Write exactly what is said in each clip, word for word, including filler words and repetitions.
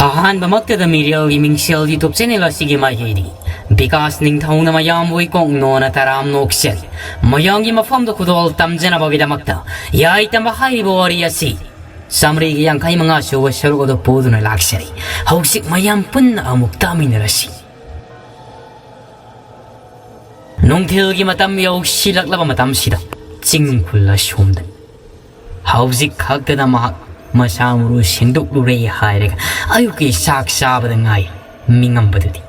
ꯑꯍꯥꯟꯕꯃꯛꯇꯗ ꯃꯤꯔꯦꯜꯒꯤ ꯃꯤꯡꯁꯦꯜ YouTube channel ꯑꯁꯤꯒꯤ ꯃꯥꯏꯀꯩꯗꯒꯤ ꯕꯤꯀꯥꯁ ꯅꯤꯡꯊꯧꯅ ꯃꯌꯥꯝꯕꯨ ꯏꯀꯣꯛ ꯅꯣꯟꯅ ꯇꯔꯥꯝꯅ ꯑꯣꯛꯆꯔꯤ꯫ ꯃꯌꯥꯝꯒꯤ ꯃꯐꯝꯗ ꯈꯨꯗꯣꯜ ꯇꯝꯖꯅꯕꯒꯤꯗꯃꯛꯇ ꯌꯥꯏꯇꯝꯕ ꯍꯥꯏꯔꯤꯕ ꯋꯥꯔꯤ ꯑꯁꯤ ꯆꯥꯃꯔꯤꯒ ꯌꯥꯡꯈꯩ ꯃꯉꯥ ꯁꯨꯕ ꯁꯔꯨꯛ ꯑꯗꯨ ꯄꯨꯗꯨꯅ ꯂꯥꯛꯆꯔꯤ꯫ ꯍꯧꯖꯤꯛ ꯃꯌꯥꯝ ꯄꯨꯟꯅ ꯑꯃꯨꯛ ꯇꯥꯃꯤꯟꯅꯔꯁꯤ꯫ ꯅꯨꯡꯊꯤꯜꯒꯤ ꯃꯇꯝ ꯌꯧꯁꯤꯜꯂꯛꯂꯕ ꯃꯇꯝꯁꯤꯗ ꯆꯤꯡꯅꯨꯡꯈꯨꯜ ꯑꯁꯣꯝꯗꯅꯤ꯫ ꯍꯧꯖꯤꯛ ꯈꯛꯇꯗ ꯃꯍꯥꯛ ꯃꯁꯥ ꯃꯎ ꯁꯦꯡꯗꯣꯛꯂꯨꯔꯦ ꯍꯥꯏꯔꯒ ꯑꯌꯨꯛꯀꯤ ꯆꯥꯛ ꯆꯥꯕꯗ ꯉꯥꯏ ꯃꯤꯉꯝꯕꯗꯨꯗꯤ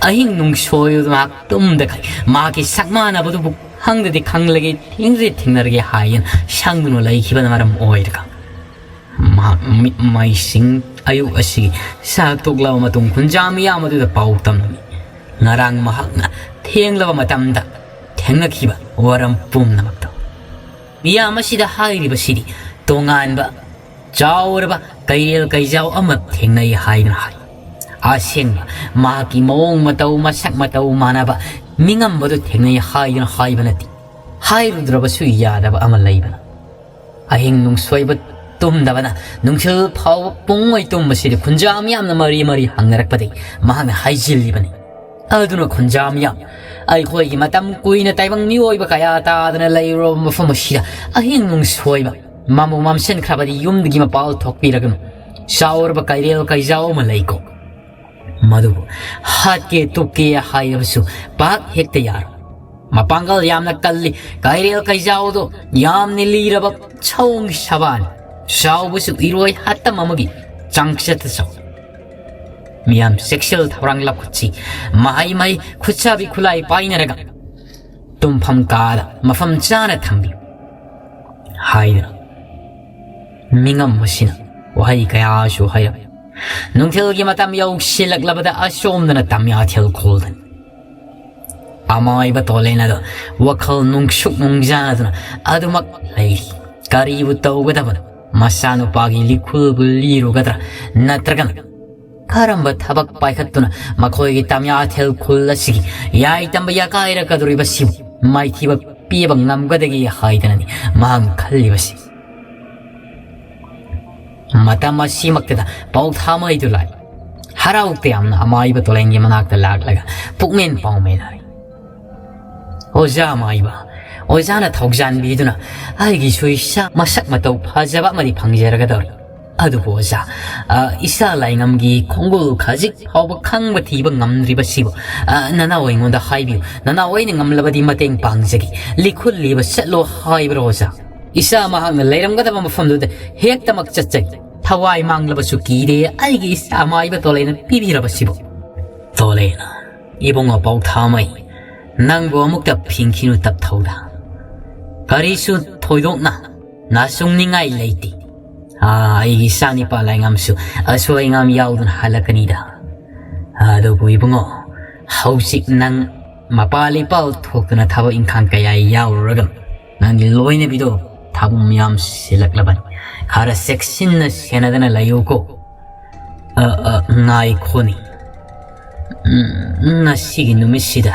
ꯑꯍꯤꯡ ꯅꯨꯡꯁꯣꯏꯕꯗꯨ ꯃꯍꯥꯛ ꯇꯨꯝꯗꯈꯩ ꯃꯍꯥꯛꯀꯤ ꯁꯛ ꯃꯥꯟꯅꯕꯗꯨꯕꯨ ꯍꯪꯗꯗꯤ ꯈꯪꯂꯒꯦ, ꯊꯦꯡꯅꯗꯤ ꯊꯦꯡꯅꯔꯒꯦ ꯍꯥꯏꯗꯨꯅ ꯁꯪꯗꯨꯅ ꯂꯩꯈꯤꯕꯅ ꯃꯔꯝ ꯑꯣꯏꯔꯒ ꯃꯍꯥꯛ ꯃꯤꯠ ꯃꯥꯏꯁꯤꯡ ꯑꯌꯨꯛ ꯑꯁꯤꯒꯤ ꯆꯥꯛ ꯇꯣꯛꯂꯕ ꯃꯇꯨꯡ ꯈꯨꯟꯖꯥ ꯃꯤꯌꯥꯝ ꯑꯗꯨꯗ ꯄꯥꯎ ꯇꯝꯂꯝꯃꯤ꯫ ꯉꯔꯥꯡ ꯃꯍꯥꯛꯅ ꯊꯦꯡꯂꯕ ꯃꯇꯝꯗ ꯊꯦꯡꯅꯈꯤꯕ ꯋꯥꯔꯝ ꯄꯨꯝꯅꯃꯛꯇꯣ꯫ ꯃꯤꯌꯥꯝ ꯑꯁꯤꯗ ꯍꯥꯏꯔꯤꯕꯁꯤꯗꯤ ꯇꯣꯉꯥꯟꯕ ꯆꯥꯎꯔꯕ ꯀꯩꯔꯦꯜ ꯀꯩꯖꯥꯎ ꯑꯃ ꯊꯦꯡꯅꯩ ꯍꯥꯏꯗꯨꯅ ꯍꯥꯏ꯫ ꯑꯁꯦꯡꯕ ꯃꯍꯥꯛꯀꯤ ꯃꯑꯣꯡ ꯃꯇꯧ, ꯃꯁꯛ ꯃꯇꯧ ꯃꯥꯟꯅꯕ ꯃꯤꯉꯝꯕꯗꯨ ꯊꯦꯡꯅꯩ ꯍꯥꯏꯗꯨꯅ ꯍꯥꯏꯕ ꯅꯠꯇꯦ꯫ ꯍꯥꯏꯔꯨꯗ꯭ꯔꯕꯁꯨ ꯌꯥꯗꯕ ꯑꯃ ꯂꯩꯕꯅ ꯑꯍꯤꯡ ꯅꯨꯡꯁꯣꯏꯕ ꯇꯨꯝꯗꯕꯅ ꯅꯨꯡꯊꯤꯜ ꯐꯥꯎꯕ ꯄꯨꯡꯉꯩ ꯇꯨꯝꯕꯁꯤꯗꯤ ꯈꯨꯟꯖꯥ ꯃꯤꯌꯥꯝꯅ ꯃꯔꯤ ꯃꯔꯤ ꯍꯪꯅꯔꯛꯄꯗꯒꯤ ꯃꯍꯥꯛꯅ ꯍꯥꯏꯖꯤꯜꯂꯤꯕꯅꯤ꯫ ꯑꯗꯨꯅ ꯈꯨꯟꯖꯥ ꯃꯤꯌꯥꯝ, ꯑꯩꯈꯣꯏꯒꯤ ꯃꯇꯝ ꯀꯨꯏꯅ ꯇꯥꯏꯕꯪ ꯃꯤꯑꯣꯏꯕ ꯀꯌꯥ ꯇꯥꯗꯅ ꯂꯩꯔꯨꯔꯕ ꯃꯐꯝ ꯑꯁꯤꯗ ꯑꯍꯤꯡ ꯅꯨꯡꯁꯣꯏꯕ ꯃꯝꯕꯨ ꯃꯝꯁꯤꯟꯈ꯭ꯔꯕꯗꯤ ꯌꯨꯝꯗꯒꯤ ꯃꯄꯥꯜ ꯊꯣꯛꯄꯤꯔꯒꯅꯨ꯫ ꯆꯥꯎꯔꯕ ꯀꯩꯔꯦꯜ ꯀꯩꯖꯥꯎ ꯑꯃ ꯂꯩꯀꯣ꯫ ꯃꯗꯨꯕꯨ ꯍꯥꯠꯀꯦ ꯇꯨꯞꯀꯦ ꯍꯥꯏꯔꯕꯁꯨ ꯄꯥꯛ ꯍꯦꯛꯇ ꯌꯥꯔꯣꯏ꯫ ꯃꯄꯥꯡꯒꯜ ꯌꯥꯝꯅ ꯀꯜꯂꯤ꯫ ꯀꯩꯔꯦꯜ ꯀꯩꯖꯥꯎꯗꯣ ꯌꯥꯝꯅ ꯂꯤꯔꯕ ꯁꯑꯣꯡꯒꯤ ꯁꯕꯥꯟ, ꯆꯥꯎꯕꯁꯨ ꯏꯔꯣꯏ ꯍꯥꯠꯇꯝ ꯑꯃꯒꯤ ꯆꯥꯡꯆꯠꯇ ꯆꯥꯎꯏ꯫ ꯃꯤꯌꯥꯝ ꯆꯦꯛꯁꯤꯜ ꯊꯧꯔꯥꯡ ꯂꯧꯈꯠꯁꯤ꯫ ꯃꯍꯩ ꯃꯍꯩ ꯈꯨꯠꯁꯥꯕꯤ ꯈꯨꯠꯂꯥꯏ ꯄꯥꯏꯅꯔꯒ ꯇꯨꯝꯐꯝ ꯀꯥꯗ ꯃꯐꯝ ꯆꯥꯅ ꯊꯝꯕꯤꯌꯨ ꯍꯥꯏꯗꯨꯅ ꯃꯤꯉꯝ ꯑꯁꯤꯅ ꯋꯥꯍꯩ ꯀꯌꯥꯁꯨ ꯍꯥꯏꯔꯝꯃꯤ꯫ ꯅꯨꯡꯊꯤꯜꯒꯤ ꯃꯇꯝ ꯌꯧꯁꯤꯜꯂꯛꯂꯕꯗ ꯑꯁꯣꯝꯗꯅ ꯇꯝꯌꯥꯊꯦꯜ ꯈꯨꯜꯗꯅꯤ꯫ ꯑꯃꯥꯏꯕ ꯇꯣꯂꯦꯟ ꯑꯗꯨ ꯋꯥꯈꯜ ꯅꯨꯡꯁꯨꯛ ꯅꯨꯡꯖꯥꯅꯗꯨꯅ ꯑꯗꯨꯃꯛ ꯂꯩꯔꯤ꯫ ꯀꯔꯤꯕꯨ ꯇꯧꯒꯗꯕꯅꯣ? ꯃꯆꯥꯅꯨꯄꯥꯒꯤ ꯂꯤꯈꯨꯜꯕꯨ ꯂꯤꯔꯨꯒꯗ꯭ꯔꯥ? ꯅꯠꯇ꯭ꯔꯒꯅ ꯀꯔꯝꯕ ꯊꯕꯛ ꯄꯥꯏꯈꯠꯇꯨꯅ ꯃꯈꯣꯏꯒꯤ ꯇꯝꯌꯥꯊꯦꯜ ꯈꯨꯜ ꯑꯁꯤꯒꯤ ꯌꯥꯏꯇꯝꯕ ꯌꯥꯀꯥꯏꯔꯛꯀꯗꯧꯔꯤꯕꯁꯤꯕꯨ ꯃꯥꯏꯊꯤꯕ ꯄꯤꯕ ꯉꯝꯒꯗꯒꯦ ꯍꯥꯏꯗꯅꯅꯤ ꯃꯍꯥꯛꯅ ꯈꯜꯂꯤꯕꯁꯤ꯫ ꯃꯇꯝ ꯑꯁꯤꯃꯛꯇꯗ ꯄꯥꯎꯊꯥꯃꯩꯗꯨ ꯂꯥꯛꯏ꯫ ꯍꯔꯥꯎ ꯇꯌꯥꯝꯅ ꯑꯃꯥꯏꯕ ꯇꯣꯂꯦꯟꯒꯤ ꯃꯅꯥꯛꯇ ꯂꯥꯛꯂꯒ ꯄꯨꯛꯃꯦꯟ ꯄꯥꯎꯃꯦꯟꯅꯔꯦ꯫ "ꯑꯣꯖꯥ ꯑꯃꯥꯏꯕ, ꯑꯣꯖꯥꯅ ꯊꯧꯖꯥꯟꯕꯤꯗꯨꯅ ꯑꯩꯒꯤꯁꯨ ꯏꯆꯥ ꯃꯁꯛ ꯃꯇꯧ ꯐꯖꯕ ꯑꯃꯗꯤ ꯐꯪꯖꯔꯒꯗꯧꯔꯤ꯫ ꯑꯗꯨꯕꯨ ꯑꯣꯖꯥ, ꯑ, ꯏꯆꯥ ꯂꯥꯏꯉꯝꯒꯤ ꯈꯣꯡꯒꯨꯜ ꯈꯖꯤꯛ ꯐꯥꯎꯕ ꯈꯪꯕ ꯊꯤꯕ ꯉꯝꯗ꯭ꯔꯤꯕꯁꯤꯕꯨ, ꯑ, ꯅꯅꯥꯎ ꯑꯩꯉꯣꯟꯗ ꯍꯥꯏꯕꯤꯌꯨ, ꯅꯅꯥꯎ ꯑꯩꯅ ꯉꯝꯂꯕꯗꯤ ꯃꯇꯦꯡ ꯄꯥꯡꯖꯒꯦ꯫ ꯂꯤꯈꯨꯜ ꯂꯤꯕ ꯆꯠꯂꯣ ꯍꯥꯏꯕ꯭ꯔꯣ ꯑꯣꯖꯥ? ꯏꯆꯥ ꯃꯍꯥꯛꯅ ꯂꯩꯔꯝꯒꯗꯕ ꯃꯐꯝꯗꯨꯗ ꯍꯦꯛꯇꯃꯛ ꯆꯠꯆꯒꯦ꯫ ꯊꯋꯥꯏ ꯃꯥꯡꯂꯕꯁꯨ ꯀꯤꯗꯦ, ꯑꯩꯒꯤ ꯏꯆꯥ ꯑꯃꯥꯏꯕ ꯇꯣꯂꯦꯅ ꯄꯤꯕꯤꯔꯕꯁꯤꯕꯨ?" ꯇꯣꯂꯦꯅ, "ꯏꯕꯨꯡꯉꯣ ꯄꯥꯎꯊꯥꯃꯩ, ꯅꯪꯕꯨ ꯑꯃꯨꯛꯇ ꯐꯤꯡꯈꯤꯅꯨ ꯇꯞꯊꯧꯗ꯫ ꯀꯔꯤꯁꯨ ꯊꯣꯏꯗꯣꯛꯅ ꯅꯥꯆꯨꯡꯅꯤꯡꯉꯥꯏ ꯂꯩꯇꯦ꯫ ꯑꯥ, ꯑꯩꯒꯤ ꯏꯆꯥꯅꯤꯄꯥ ꯂꯥꯏꯉꯝꯁꯨ ꯑꯁꯣꯏ ꯑꯉꯥꯝ ꯌꯥꯎꯗꯨꯅ ꯍꯜꯂꯛꯀꯅꯤꯗ꯫ ꯑꯗꯨꯕꯨ ꯏꯕꯨꯡꯉꯣ, ꯍꯧꯖꯤꯛ ꯅꯪ ꯃꯄꯥꯜ ꯏꯄꯥꯜ ꯊꯣꯛꯇꯨꯅ ꯊꯕꯛ ꯏꯪꯈꯥꯡ ꯀꯌꯥ ꯌꯥꯎꯔꯨꯔꯒ ꯅꯪꯒꯤ ꯂꯣꯏꯅꯕꯤꯗꯣ ꯊꯥꯕꯨꯝ ꯌꯥꯝ ꯁꯤꯜꯂꯛꯂꯕꯅꯤ꯫ ꯈꯔ ꯆꯦꯛꯁꯤꯟꯅ ꯁꯦꯟꯅꯗꯅ ꯂꯩꯌꯨꯀꯣ꯫" "ꯑ, ꯑ, ꯉꯥꯏꯈꯣꯅꯦ꯫ ꯎꯝ, ꯉꯁꯤꯒꯤ ꯅꯨꯃꯤꯠꯁꯤꯗ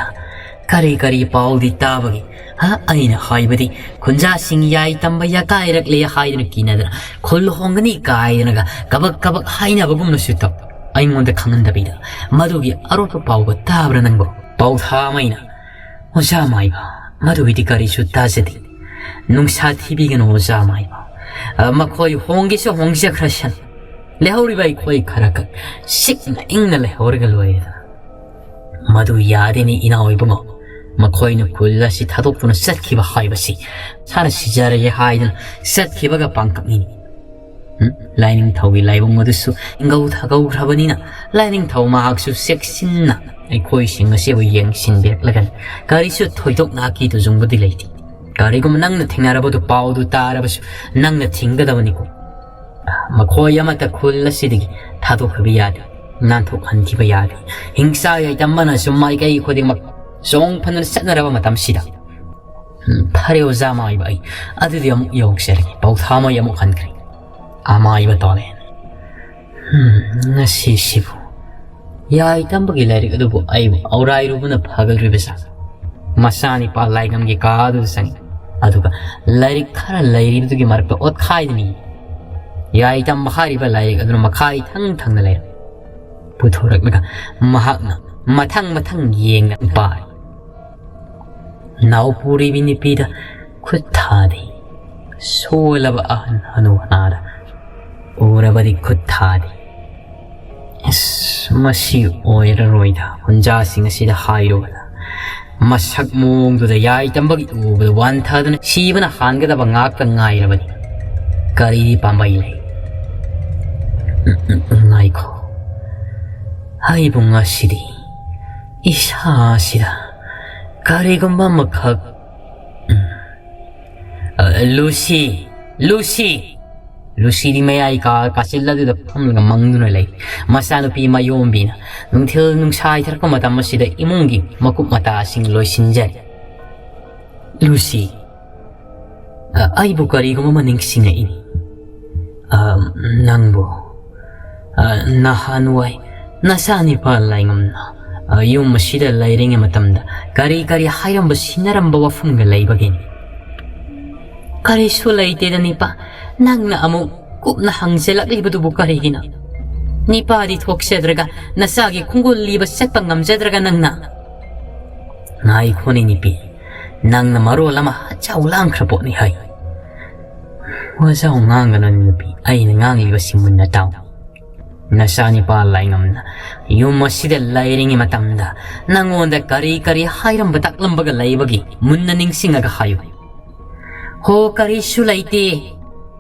ꯀꯔꯤ ꯀꯔꯤ ꯄꯥꯎꯗꯤ ꯇꯥꯕꯒꯦ? ꯍꯥ, ꯑꯩꯅ ꯍꯥꯏꯕꯗꯤ ꯈꯨꯟꯖꯥꯁꯤꯡ ꯌꯥꯏ ꯇꯝꯕ ꯌꯥꯀꯥꯏꯔꯛꯂꯦ ꯍꯥꯏꯗꯨꯅ ꯀꯤꯅꯗꯅ ꯈꯨꯜ ꯍꯣꯡꯒꯅꯤ ꯀꯥꯏꯗꯅꯒ ꯀꯕꯛ ꯀꯕꯛ ꯍꯥꯏꯅꯕꯒꯨꯝꯅꯁꯨ ꯇꯧ꯫ ꯑꯩꯉꯣꯟꯗ ꯈꯪꯍꯟꯗꯕꯤꯗ ꯃꯗꯨꯒꯤ ꯑꯔꯣꯠꯄ ꯄꯥꯎꯒ ꯇꯥꯕ꯭ꯔꯥ ꯅꯪꯕꯣ?" ꯄꯥꯎꯊꯥꯃꯩꯅ, "ꯑꯣꯖꯥ ꯃꯥꯏꯕ, ꯃꯗꯨꯒꯤꯗꯤ ꯀꯔꯤꯁꯨ ꯇꯥꯖꯗꯦ꯫ ꯅꯨꯡꯁꯥ ꯊꯤꯕꯤꯒꯅꯨ ꯑꯣꯖꯥ ꯃꯥꯏꯕ꯫ ꯑ, ꯃꯈꯣꯏ ꯍꯣꯡꯒꯦꯁꯨ ꯍꯣꯡꯖꯈ꯭ꯔꯁꯅꯨ꯫ ꯂꯩꯍꯧꯔꯤꯕ ꯑꯩꯈꯣꯏ ꯈꯔ ꯈꯛ ꯁꯤꯛꯅ ꯏꯪꯅ ꯂꯩꯍꯧꯔꯒ ꯂꯣꯏꯔꯦꯗꯅ꯫" "ꯃꯗꯨ ꯌꯥꯗꯦꯅꯦ ꯏꯅꯥꯎ ꯏꯕꯨꯡꯉꯣ꯫ ꯃꯈꯣꯏꯅ ꯈꯨꯜ ꯑꯁꯤ ꯊꯥꯗꯣꯛꯇꯨꯅ ꯆꯠꯈꯤꯕ ꯍꯥꯏꯕꯁꯤ ꯁꯥꯅ ꯁꯤꯖꯔꯒꯦ ꯍꯥꯏꯗꯨꯅ ꯆꯠꯈꯤꯕꯒ ꯄꯥꯡꯀꯛꯅꯤꯅꯦ꯫ ꯎꯝ, ꯂꯥꯏꯅꯤꯡꯊꯧꯒꯤ ꯂꯥꯏꯕꯨꯡ ꯑꯗꯨꯁꯨ ꯏꯪꯒꯧ ꯊꯥꯒꯧꯈ꯭ꯔꯕꯅꯤꯅ ꯂꯥꯏꯅꯤꯡꯊꯧ ꯃꯍꯥꯛꯁꯨ ꯆꯦꯛꯁꯤꯟꯅ ꯑꯩꯈꯣꯏꯁꯤꯡ ꯑꯁꯤꯕꯨ ꯌꯦꯡꯁꯤꯟꯕꯤꯔꯛꯂꯒꯅꯤ꯫ ꯀꯔꯤꯁꯨ ꯊꯣꯏꯗꯣꯛꯅ ꯑꯀꯤ ꯇꯨꯖꯨꯡꯕꯗꯤ ꯂꯩꯇꯦ꯫ ꯀꯔꯤꯒꯨꯝꯕ ꯅꯪꯅ ꯊꯦꯡꯅꯔꯕꯗꯨ ꯄꯥꯎꯗꯨ ꯇꯥꯔꯕꯁꯨ ꯅꯪꯅ ꯊꯤꯡꯒꯗꯕꯅꯤꯀꯣ꯫ ꯃꯈꯣꯏ ꯑꯃꯠꯇ ꯈꯨꯜ ꯑꯁꯤꯗꯒꯤ ꯊꯥꯗꯣꯛꯈꯤꯕ ꯌꯥꯗꯦ, ꯅꯥꯟꯊꯣꯛꯍꯟꯈꯤꯕ ꯌꯥꯗꯦ꯫ ꯍꯤꯡꯁꯥ ꯌꯥꯏꯇꯝꯕꯅꯁꯨ ꯃꯥꯏꯀꯩ ꯈꯨꯗꯤꯡꯃꯛ ꯆꯣꯡ ꯐꯟꯗꯨꯅ ꯆꯠꯅꯔꯕ ꯃꯇꯝꯁꯤꯗ꯫ ꯎꯝ, ꯐꯔꯦ ꯑꯣꯖꯥ ꯃꯥꯏꯕ, ꯑꯩ ꯑꯗꯨꯗꯤ ꯑꯃꯨꯛ ꯌꯧꯖꯔꯒꯦ꯫ ꯄꯥꯎꯊꯥꯃꯩ ꯑꯃꯨꯛ ꯍꯟꯈ꯭ꯔꯦ꯫ ꯑꯃꯥꯏꯕ ꯇꯣꯂꯦꯟ꯫ ꯎꯝ, ꯉꯁꯤꯁꯤꯕꯨ ꯌꯥꯏꯇꯝꯕꯒꯤ ꯂꯥꯏꯔꯤꯛ ꯑꯗꯨꯕꯨ ꯑꯩꯕꯨ ꯑꯧꯔꯥꯏꯔꯨꯕꯅ ꯐꯒꯗꯧꯔꯤꯕ ꯖꯥꯠꯂ? ꯃꯆꯥꯅꯤꯄꯥ ꯂꯥꯏꯉꯝꯒꯤ ꯀꯥ ꯑꯗꯨꯗ ꯆꯪꯉꯤ꯫ ꯑꯗꯨꯒ ꯂꯥꯏꯔꯤꯛ ꯈꯔ ꯂꯩꯔꯤꯕꯗꯨꯒꯤ ꯃꯔꯛꯇ ꯑꯣꯠꯈꯥꯏꯗꯅ ꯌꯦꯡꯉꯤ꯫ ꯌꯥꯏꯇꯝꯕ ꯍꯥꯏꯔꯤꯕ ꯂꯥꯏꯔꯤꯛ ꯑꯗꯨꯅ ꯃꯈꯥꯏ ꯊꯪ ꯊꯪꯅ ꯂꯩꯔꯝꯃꯤ꯫ ꯄꯨꯊꯣꯔꯛꯂꯒ ꯃꯍꯥꯛꯅ ꯃꯊꯪ ꯃꯊꯪ ꯌꯦꯡꯅ ꯄꯥꯏ꯫ ꯅꯥꯎꯄꯨꯔꯤꯕꯤ ꯅꯨꯄꯤꯗ ꯈꯨꯠ ꯊꯥꯗꯦ꯫ ꯁꯣꯜꯂꯕ ꯑꯍꯟ ꯍꯅꯨ ꯍꯅꯥꯗ ꯎꯔꯕꯗꯤ ꯈꯨꯠ ꯊꯥꯗꯦ꯫ ꯑꯁ, ꯃꯁꯤ ꯑꯣꯏꯔꯔꯣꯏꯗ, ꯍꯨꯟꯖꯥꯁꯤꯡ ꯑꯁꯤꯗ ꯍꯥꯏꯔꯨꯕꯗ꯫ ꯃꯁꯛ ꯃꯑꯣꯡꯗꯨꯗ ꯌꯥꯏꯇꯝꯕꯒꯤ ꯎꯕꯗ ꯋꯥꯟꯊꯗꯨꯅ ꯁꯤꯕꯅ ꯍꯥꯟꯒꯗꯕ ꯉꯥꯛꯇ ꯉꯥꯏꯔꯕꯅꯤ꯫ ꯀꯔꯤ ꯄꯥꯝꯕꯩ ꯂꯩ? ꯎꯝ, ꯎꯝ, ꯎꯝ, ꯉꯥꯏꯈꯣ꯫ ꯑꯩꯕꯨ ꯉꯁꯤꯗꯤ ꯏꯁꯥꯁꯤꯗ ꯀꯔꯤꯒꯨꯝꯕ ꯑꯃꯈꯛ, ꯎꯝ꯫ ꯑ, ꯂꯨꯁꯤ, ꯂꯨꯁꯤ! ꯂꯨꯁꯤꯗꯤ ꯃꯌꯥꯏ ꯀꯥ-, ꯀꯥꯆꯤꯜ ꯑꯗꯨꯗ ꯐꯝꯂꯒ ꯃꯪꯗꯨꯅ ꯂꯩ꯫ ꯃꯆꯥꯅꯨꯄꯤ ꯃꯌꯣꯝꯕꯤꯅ ꯅꯨꯡꯊꯤꯜ ꯅꯨꯡꯁꯥ ꯍꯩꯊꯔꯛꯄ ꯃꯇꯝ ꯑꯁꯤꯗ ꯏꯃꯨꯡꯒꯤ ꯃꯀꯨꯞ ꯃꯇꯥꯁꯤꯡ ꯂꯣꯏꯁꯤꯟꯖꯔꯤ꯫ ꯂꯨꯁꯤ, ꯑ, ꯑꯩꯕꯨ ꯀꯔꯤꯒꯨꯝꯕ ꯑꯃ ꯅꯤꯡꯁꯤꯡꯉꯛꯏ꯫ ꯑ, ꯅꯪꯕꯨ, ꯑ, ꯅꯍꯥꯟꯋꯥꯏ ꯅꯆꯥ ꯅꯤꯄꯥ ꯂꯥꯏꯉꯝꯅ, ꯑ, ꯌꯨꯝ ꯑꯁꯤꯗ ꯂꯩꯔꯤꯉꯩ ꯃꯇꯝꯗ ꯀꯔꯤ ꯀꯔꯤ ꯍꯥꯏꯔꯝꯕ ꯁꯤꯟꯅꯔꯝꯕ ꯋꯥꯐꯝꯒ ꯂꯩꯕꯒꯦ? ꯀꯔꯤꯁꯨ ꯂꯩꯇꯦꯗ ꯅꯤꯄꯥ, ꯅꯪꯅ ꯑꯃꯨꯛ ꯀꯨꯞꯅ ꯍꯪꯖꯜꯂꯛꯂꯤꯕꯗꯨꯕꯨ ꯀꯔꯤꯒꯤꯅꯣ? ꯅꯤꯄꯥꯗꯤ ꯊꯣꯛꯆꯗ꯭ꯔꯒ ꯅꯆꯥꯒꯤ ꯈꯣꯡꯒꯨꯜ ꯂꯤꯕ ꯆꯠꯄ ꯉꯝꯖꯗ꯭ꯔꯒ ꯅꯪꯅ? ꯉꯥꯏꯈꯣꯅꯦ ꯅꯤꯄꯤ, ꯅꯪꯅ ꯃꯔꯣꯜ ꯑꯃ ꯍꯠꯆꯥꯎ ꯂꯥꯡꯈ꯭ꯔ ꯄꯣꯠꯅꯤ ꯍꯥꯏ꯫ ꯋꯥꯖꯥꯎ ꯉꯥꯡꯒꯅꯨ ꯅꯤꯄꯤ, ꯑꯩꯅ ꯉꯥꯡꯂꯤꯕꯁꯤ ꯃꯨꯟꯅ ꯇꯥꯎ꯫ ꯅꯆꯥꯅꯤꯄꯥ ꯂꯥꯏꯉꯝꯅ ꯌꯨꯝ ꯑꯁꯤꯗ ꯂꯩꯔꯤꯉꯩ ꯃꯇꯝꯗ ꯅꯪꯉꯣꯟꯗ ꯀꯔꯤ ꯀꯔꯤ ꯍꯥꯏꯔꯝꯕ ꯇꯥꯛꯂꯝꯕꯒ ꯂꯩꯕꯒꯦ ꯃꯨꯟꯅ ꯅꯤꯡꯁꯤꯡꯉꯒ ꯍꯥꯏꯌꯨ꯫ ꯍꯣ, ꯀꯔꯤꯁꯨ ꯂꯩꯇꯦ꯫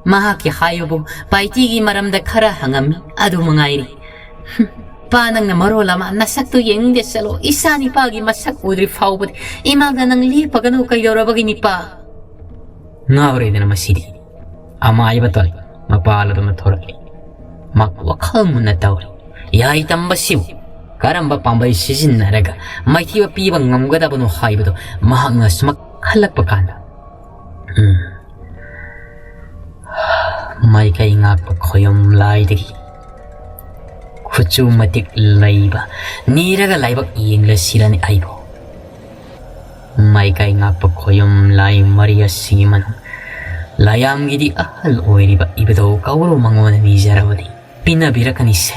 ꯃꯍꯥꯛꯀꯤ ꯍꯥꯏꯕꯕꯨ ꯄꯥꯏꯇꯤꯒꯤ ꯃꯔꯝꯗ ꯈꯔ ꯍꯪꯉꯝꯃꯤ, ꯑꯗꯨ ꯃꯉꯥꯏꯔꯦ꯫ ꯍꯨꯝ, ꯄꯥ, ꯅꯪꯅ ꯃꯔꯣꯜ ꯑꯃ ꯅꯁꯛꯇꯨ ꯌꯦꯡꯅꯤꯡꯗꯦ꯫ ꯆꯠꯂꯣ, ꯏꯆꯥ ꯅꯤꯄꯥꯒꯤ ꯃꯁꯛ ꯎꯗ꯭ꯔꯤ ꯐꯥꯎꯕꯗꯤ ꯏꯃꯥꯒ ꯅꯪ ꯂꯦꯞꯄꯒꯅꯨ꯫ ꯀꯩꯗꯧꯔꯕꯒꯤ ꯅꯤꯄꯥ? ꯉꯥꯎꯔꯦꯗꯅ ꯃꯁꯤꯗꯤ꯫ ꯑꯃꯥꯏꯕ ꯇꯣꯜꯂꯤ꯫ ꯃꯄꯥꯜ ꯑꯗꯨꯃ ꯊꯣꯔꯛꯂꯤ꯫ ꯃꯍꯥꯛ ꯋꯥꯈꯜ ꯃꯨꯟꯅ ꯇꯧꯔꯤ꯫ ꯌꯥꯏ ꯇꯝꯕꯁꯤꯕꯨ ꯀꯔꯝꯕ ꯄꯥꯝꯕꯩ ꯁꯤꯖꯤꯟꯅꯔꯒ ꯃꯥꯏꯊꯤꯕ ꯄꯤꯕ ꯉꯝꯒꯗꯕꯅꯣ ꯍꯥꯏꯕꯗꯨ ꯃꯍꯥꯛꯅ ꯁꯨꯃꯛ ꯈꯜꯂꯛꯄ ꯀꯥꯟꯗ, ꯎꯝ, ꯃꯥꯏꯀꯩ ꯉꯥꯛꯄ ꯈꯣꯌꯨꯝ ꯂꯥꯏꯗꯒꯤ ꯈꯨꯠꯁꯨ ꯃꯇꯤꯛ ꯂꯩꯕ ꯅꯤꯔꯒ ꯂꯥꯏꯕꯛ ꯌꯦꯡꯂꯁꯤꯔꯅꯤ ꯑꯩꯕꯨ꯫ ꯃꯥꯏꯀꯩ ꯉꯥꯛꯄ ꯈꯣꯌꯨꯝ ꯂꯥꯏ ꯃꯔꯤ ꯑꯁꯤꯒꯤ ꯃꯅꯨꯡ ꯂꯥꯏꯌꯥꯝꯒꯤꯗꯤ ꯑꯍꯜ ꯑꯣꯏꯔꯤꯕ ꯏꯕꯨꯙꯧ ꯀꯧꯔꯨ ꯃꯉꯣꯟꯗ ꯅꯤꯖꯔꯕꯗꯤ ꯄꯤꯅꯕꯤꯔꯛꯀꯅꯤꯁꯦ꯫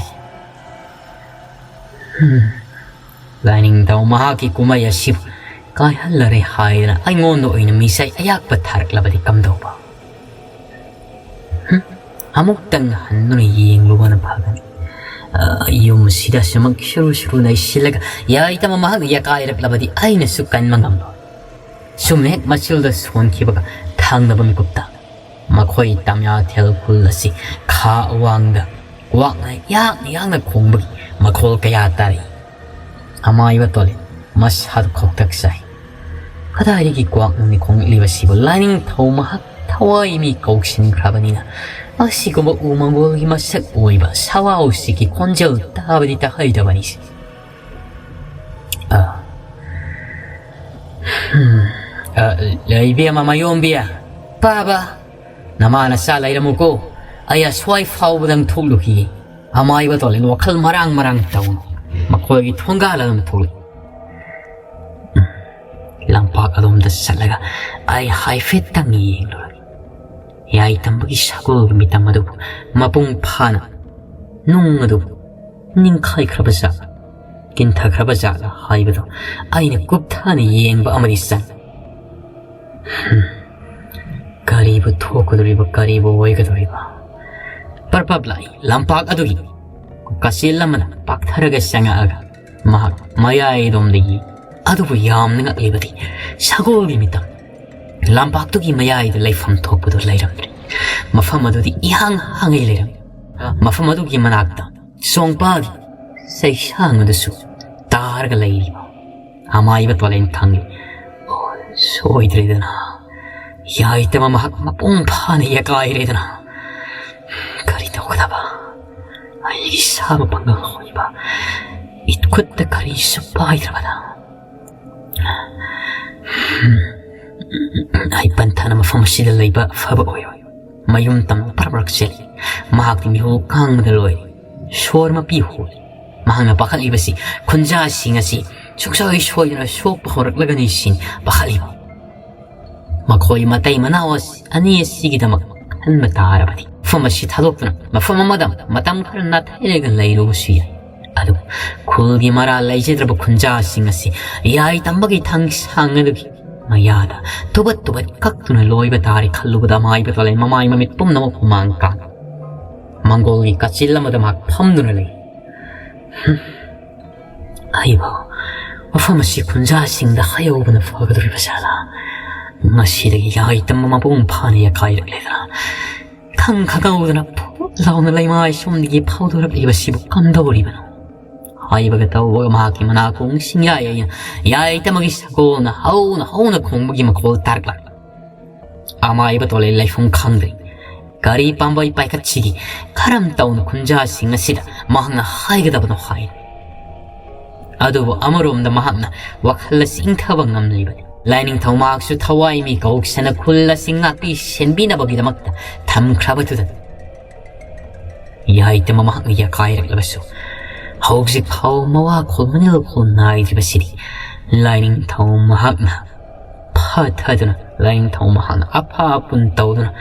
ꯂꯥꯏꯅꯤꯡꯊꯧ ꯃꯍꯥꯛꯀꯤ ꯀꯨꯝꯍꯩ ꯑꯁꯤꯕꯨ ꯀꯥꯏꯍꯜꯂꯔꯦ ꯍꯥꯏꯗꯅ ꯑꯩꯉꯣꯟꯗ ꯑꯣꯏꯅ ꯃꯤꯁꯥꯏ ꯑꯌꯥꯛꯄ ꯊꯥꯔꯛꯂꯕꯗꯤ ꯀꯝꯗꯧꯕ? ꯍꯨꯝ? ꯑꯃꯨꯛꯇꯪ ꯍꯟꯗꯨꯅ ꯌꯦꯡꯂꯨꯕꯅ ꯐꯒꯅꯤ꯫ ꯑ, ꯌꯨꯝ ꯑꯁꯤꯗ ꯁꯨꯃꯛ ꯁꯨꯔꯨ ꯁꯨꯔꯨ ꯅꯩꯁꯤꯜꯂꯒ ꯌꯥꯏꯇꯃ ꯃꯍꯥꯛ ꯌꯥꯀꯥꯏꯔꯛꯂꯕꯗꯤ ꯑꯩꯅꯁꯨ ꯀꯟꯕ ꯉꯝꯂꯣꯏ꯫ ꯁꯨꯝ ꯍꯦꯛ ꯃꯆꯤꯜꯗ ꯁꯣꯟꯈꯤꯕꯒ ꯊꯪꯅꯕ ꯃꯤꯀꯨꯞꯇ ꯃꯈꯣꯏ ꯇꯝꯌꯥꯊꯦꯜ ꯈꯨꯜ ꯑꯁꯤ ꯈꯥ ꯑꯋꯥꯡꯗ ꯀ꯭ꯋꯥꯛꯅ ꯌꯥꯡꯅ ꯌꯥꯡꯅ ꯈꯣꯡꯕꯒꯤ ꯃꯈꯣꯜ ꯀꯌꯥ ꯇꯥꯔꯛꯏ꯫ ꯑꯃꯥꯏꯕ ꯇꯣꯂꯦ ꯃꯁꯥꯗ ꯈꯣꯛꯇꯛ ꯆꯥꯏ꯫ ꯀꯗꯥꯏꯗꯒꯤ ꯀ꯭ꯋꯥꯛꯅꯣꯅꯦ ꯈꯣꯡꯂꯛꯂꯤꯕꯁꯤꯕꯨ? ꯂꯥꯏꯅꯤꯡꯊꯧ ꯃꯍꯥꯛ ꯊꯋꯥꯏ ꯃꯤ ꯀꯧꯁꯤꯟꯈ꯭ꯔꯕꯅꯤꯅ ꯑꯁꯤꯒꯨꯝꯕ ꯎꯃꯪꯒꯣꯜꯒꯤ ꯃꯁꯛ ꯑꯣꯏꯕ ꯁꯋꯥꯎꯁꯤꯒꯤ ꯈꯣꯟꯖꯦꯜ ꯇꯥꯕꯗꯤ ꯇꯥꯍꯩꯗꯕꯅꯤ꯫ ꯑ, ꯍꯝ, ꯑ, ꯏꯕꯦꯝꯃ ꯃꯌꯣꯝꯕꯤ, ꯄꯥꯕ, ꯅꯃꯥ ꯅꯆꯥ ꯂꯩꯔꯝꯃꯨꯀꯣ꯫ ꯑꯩ ꯑꯁ꯭ꯋꯥꯏ ꯐꯥꯎꯕꯗꯪ ꯊꯣꯛꯂꯨꯈꯤꯒꯦ꯫ ꯑꯃꯥꯏꯕ ꯇꯣꯂꯦꯟ ꯋꯥꯈꯜ ꯃꯔꯥꯡ ꯃꯔꯥꯡ ꯇꯧꯅ ꯃꯈꯣꯏꯒꯤ ꯊꯣꯡꯒꯥꯜ ꯑꯗꯨꯝ ꯊꯣꯛꯂꯛꯏ꯫ ꯎꯝ, ꯂꯝꯄꯥꯛ ꯑꯗꯣꯝꯗ ꯆꯠꯂꯒ ꯑꯩ ꯍꯥꯏꯐꯦꯠꯇꯪ ꯌꯦꯡꯂꯨꯔꯒꯦ꯫ ꯌꯥꯏꯇꯝꯕꯒꯤ ꯁꯒꯣꯜꯒꯤ ꯃꯤꯇꯝ ꯑꯗꯨꯕꯨ ꯃꯄꯨꯡ ꯐꯥꯅ ꯅꯨꯡ ꯑꯗꯨꯕꯨ ꯅꯤꯡꯈꯥꯏꯈ꯭ꯔꯕ ꯖꯥꯠꯂ, ꯀꯤꯟꯊꯈ꯭ꯔꯕ ꯖꯥꯠꯂ ꯍꯥꯏꯕꯗꯨ ꯑꯩꯅ ꯀꯨꯞꯊꯅ ꯌꯦꯡꯕ ꯑꯃꯗꯤ ꯆꯪꯏ꯫ ꯍꯝ, ꯀꯔꯤꯕꯨ ꯊꯣꯛꯀꯗꯧꯔꯤꯕ, ꯀꯔꯤꯕꯨ ꯑꯣꯏꯒꯗꯧꯔꯤꯕ? ꯄꯔꯄꯞ ꯂꯥꯛꯏ ꯂꯝꯄꯥꯛ ꯑꯗꯨꯒꯤ ꯀꯆꯦꯜ ꯑꯃꯅ ꯄꯥꯛꯊꯔꯒ ꯆꯪꯉꯛꯑꯒ ꯃꯍꯥꯛ ꯃꯌꯥꯏꯔꯣꯝꯗꯒꯤ, ꯑꯗꯨꯕꯨ ꯌꯥꯝꯅ ꯉꯛꯂꯤꯕꯗꯤ ꯁꯒꯣꯜꯒꯤ ꯃꯤꯇꯝ ꯂꯝꯄꯥꯛꯇꯨꯒꯤ ꯃꯌꯥꯏꯗ ꯂꯩꯐꯝ ꯊꯣꯛꯄꯗꯨ ꯂꯩꯔꯝꯗ꯭ꯔꯦ꯫ ꯃꯐꯝ ꯑꯗꯨꯗꯤ ꯏꯍꯥꯡ ꯍꯥꯡꯉꯩ ꯂꯩꯔꯝꯃꯤ꯫ ꯃꯐꯝ ꯑꯗꯨꯒꯤ ꯃꯅꯥꯛꯇ ꯆꯣꯡꯄꯥꯒꯤ ꯆꯩꯁꯥꯡ ꯑꯗꯨꯁꯨ ꯇꯥꯔꯒ ꯂꯩꯔꯤꯕ ꯑꯃꯥꯏꯕ ꯇꯣꯂꯦꯟ ꯈꯪꯂꯤ꯫ "ꯑꯣ, ꯁꯣꯏꯗ꯭ꯔꯦꯗꯅ, ꯌꯥꯏꯇꯃ ꯃꯍꯥꯛ ꯃꯄꯨꯡ ꯐꯥꯅ ꯌꯦꯀꯥꯏꯔꯦꯗꯅ꯫ ꯀꯔꯤ ꯇꯧꯒꯗꯕ? ꯑꯩꯒꯤ ꯁꯥꯕ ꯄꯥꯡꯒꯜ ꯑꯣꯏꯕ ꯏꯈꯨꯠꯇ ꯀꯔꯤꯁꯨ ꯄꯥꯏꯗ꯭ꯔꯕꯗ?" ꯑꯩ ꯄꯟꯊꯅ ꯃꯐꯝ ꯑꯁꯤꯗ ꯂꯩꯕ ꯑꯐꯕ ꯑꯣꯏꯔꯣꯏ꯫ ꯃꯌꯨꯝ ꯇꯝꯅ ꯄꯔꯛ ꯄꯔꯛ ꯆꯦꯜꯂꯤ꯫ ꯃꯍꯥꯛꯇꯤ ꯃꯤꯍꯨ ꯀꯥꯡꯕꯗ ꯂꯣꯏꯔꯦ꯫ ꯁꯣꯔ ꯃꯄꯤ ꯍꯣꯜꯂꯤ꯫ ꯃꯍꯥꯛꯅ ꯄꯥꯈꯠꯂꯤꯕꯁꯤ ꯈꯨꯟꯖꯥꯁꯤꯡ ꯑꯁꯤ ꯁꯨꯡꯁꯣꯏ ꯁꯣꯏꯗꯅ ꯁꯣꯛꯄ ꯍꯧꯔꯛꯂꯒꯅꯤ ꯁꯤꯅꯤ ꯄꯥꯈꯠꯂꯤꯕ꯫ ꯃꯈꯣꯏ ꯃꯇꯩ ꯃꯅꯥꯎ ꯑꯁꯤ, ꯑꯅꯤ ꯑꯁꯤꯒꯤꯗꯃꯛ ꯈꯟꯕ ꯇꯥꯔꯕꯗꯤ ꯃꯐꯝ ꯑꯁꯤ ꯊꯥꯗꯣꯛꯇꯨꯅ ꯃꯐꯝ ꯑꯃꯗ ꯃꯇꯝ ꯈꯔ ꯅꯥꯊꯩꯔꯒ ꯂꯩꯔꯨꯕꯁꯨ ꯌꯥꯏ꯫ ꯑꯗꯨꯕꯨ ꯈꯨꯜꯒꯤ ꯃꯔꯥ ꯂꯩꯖꯗ꯭ꯔꯕ ꯈꯨꯟꯖꯥꯁꯤꯡ ꯑꯁꯤ ꯌꯥꯏ ꯇꯝꯕꯒꯤ ꯊꯥꯡꯁꯥꯡ ꯑꯗꯨꯒꯤ ꯃꯌꯥꯗ ꯇꯨꯕꯠ ꯇꯨꯕꯠ ꯀꯛꯇꯨꯅ ꯂꯣꯏꯕ ꯇꯥꯔꯦ ꯈꯜꯂꯨꯕꯗ ꯑꯃꯥꯏꯕ ꯇꯣꯂꯩ ꯃꯃꯥꯏ ꯃꯃꯤꯠ ꯄꯨꯝꯅꯃꯛ ꯍꯨꯃꯥꯡ ꯀꯥꯡ ꯃꯪꯒꯣꯜꯒꯤ ꯀꯥꯆꯤꯜ ꯑꯃꯗ ꯃꯍꯥꯛ ꯐꯝꯗꯨꯅ ꯂꯩ꯫ ꯍꯝ, ꯑꯩꯕꯨ ꯃꯐꯝ ꯑꯁꯤ ꯈꯨꯟꯖꯥꯁꯤꯡꯗ ꯍꯥꯏꯍꯧꯕꯅ ꯐꯒꯗꯧꯔꯤꯕ ꯖꯥꯠꯂꯥ? ꯉꯁꯤꯗꯒꯤ ꯌꯥꯏ ꯇꯝꯕ ꯃꯄꯨꯡ ꯐꯥꯅ ꯌꯥꯀꯥꯏꯔꯛꯂꯦꯗꯅ ꯈꯪ ꯈꯪꯍꯧꯗꯅ ꯐꯨꯠ ꯂꯥꯎꯅ ꯂꯩꯃꯥꯏ ꯁꯣꯝꯗꯒꯤ ꯐꯥꯎꯗꯣꯔꯛꯂꯤꯕꯁꯤꯕꯨ ꯀꯝꯗꯧꯔꯤꯕꯅꯣ? ꯍꯥꯏꯕꯒ ꯇꯧꯕꯒ ꯃꯍꯥꯛꯀꯤ ꯃꯅꯥꯀꯣꯡꯁꯤꯡ ꯌꯥꯏ ꯑꯩꯅ ꯌꯥꯏ ꯇꯝꯕꯒꯤ ꯁꯒꯣꯜꯅ ꯍꯧꯅ ꯍꯧꯅ ꯈꯣꯡꯕꯒꯤ ꯃꯈꯣꯜ ꯇꯥꯔꯛꯂꯛ ꯑꯃꯥꯏꯕ ꯇꯣꯂꯩ ꯂꯩꯐꯝ ꯈꯪꯗ꯭ꯔꯤ꯫ ꯒꯥꯔꯤ ꯄꯥꯝꯕꯩ ꯄꯥꯏꯈꯠꯁꯤꯒꯤ ꯀꯔꯝ ꯇꯧꯅ ꯈꯨꯟꯖꯥꯁꯤꯡ ꯑꯁꯤꯗ ꯃꯍꯥꯛꯅ ꯍꯥꯏꯒꯗꯕꯅꯣ ꯍꯥꯏ꯫ ꯑꯗꯨꯕꯨ ꯑꯃꯔꯣꯝꯗ ꯃꯍꯥꯛꯅ ꯋꯥꯈꯜ ꯑꯁꯤ ꯏꯪꯊꯕ ꯉꯝꯂꯤꯕꯅꯤ꯫ ꯂꯥꯏꯅꯤꯡꯊꯧ ꯃꯍꯥꯛꯁꯨ ꯊꯋꯥꯏ ꯃꯤ ꯀꯧꯁꯅ ꯈꯨꯜ ꯑꯁꯤ ꯉꯥꯛꯄꯤ ꯁꯦꯟꯕꯤꯅꯕꯒꯤꯗꯃꯛꯇ ꯊꯝꯈ꯭ꯔꯕꯗꯨꯗ ꯌꯥꯏꯇ ꯃꯃꯥꯡ ꯌꯥꯀꯥꯏꯔꯛꯂꯕꯁꯨ ꯍꯧꯖꯤꯛ ꯐꯥꯎ ꯃꯋꯥ ꯈꯣꯜ ꯃꯅꯤꯜ ꯈꯣꯜ ꯅꯥꯏꯗ꯭ꯔꯤꯕꯁꯤꯗꯤ ꯂꯥꯏꯅꯤꯡꯊꯧ ꯃꯍꯥꯛꯅ ꯐꯊꯗꯨꯅ ꯂꯥꯏꯅꯤꯡꯊꯧ ꯃꯍꯥꯛꯅ ꯑꯐ ꯑꯄꯨꯟ ꯇꯧꯗꯨꯅ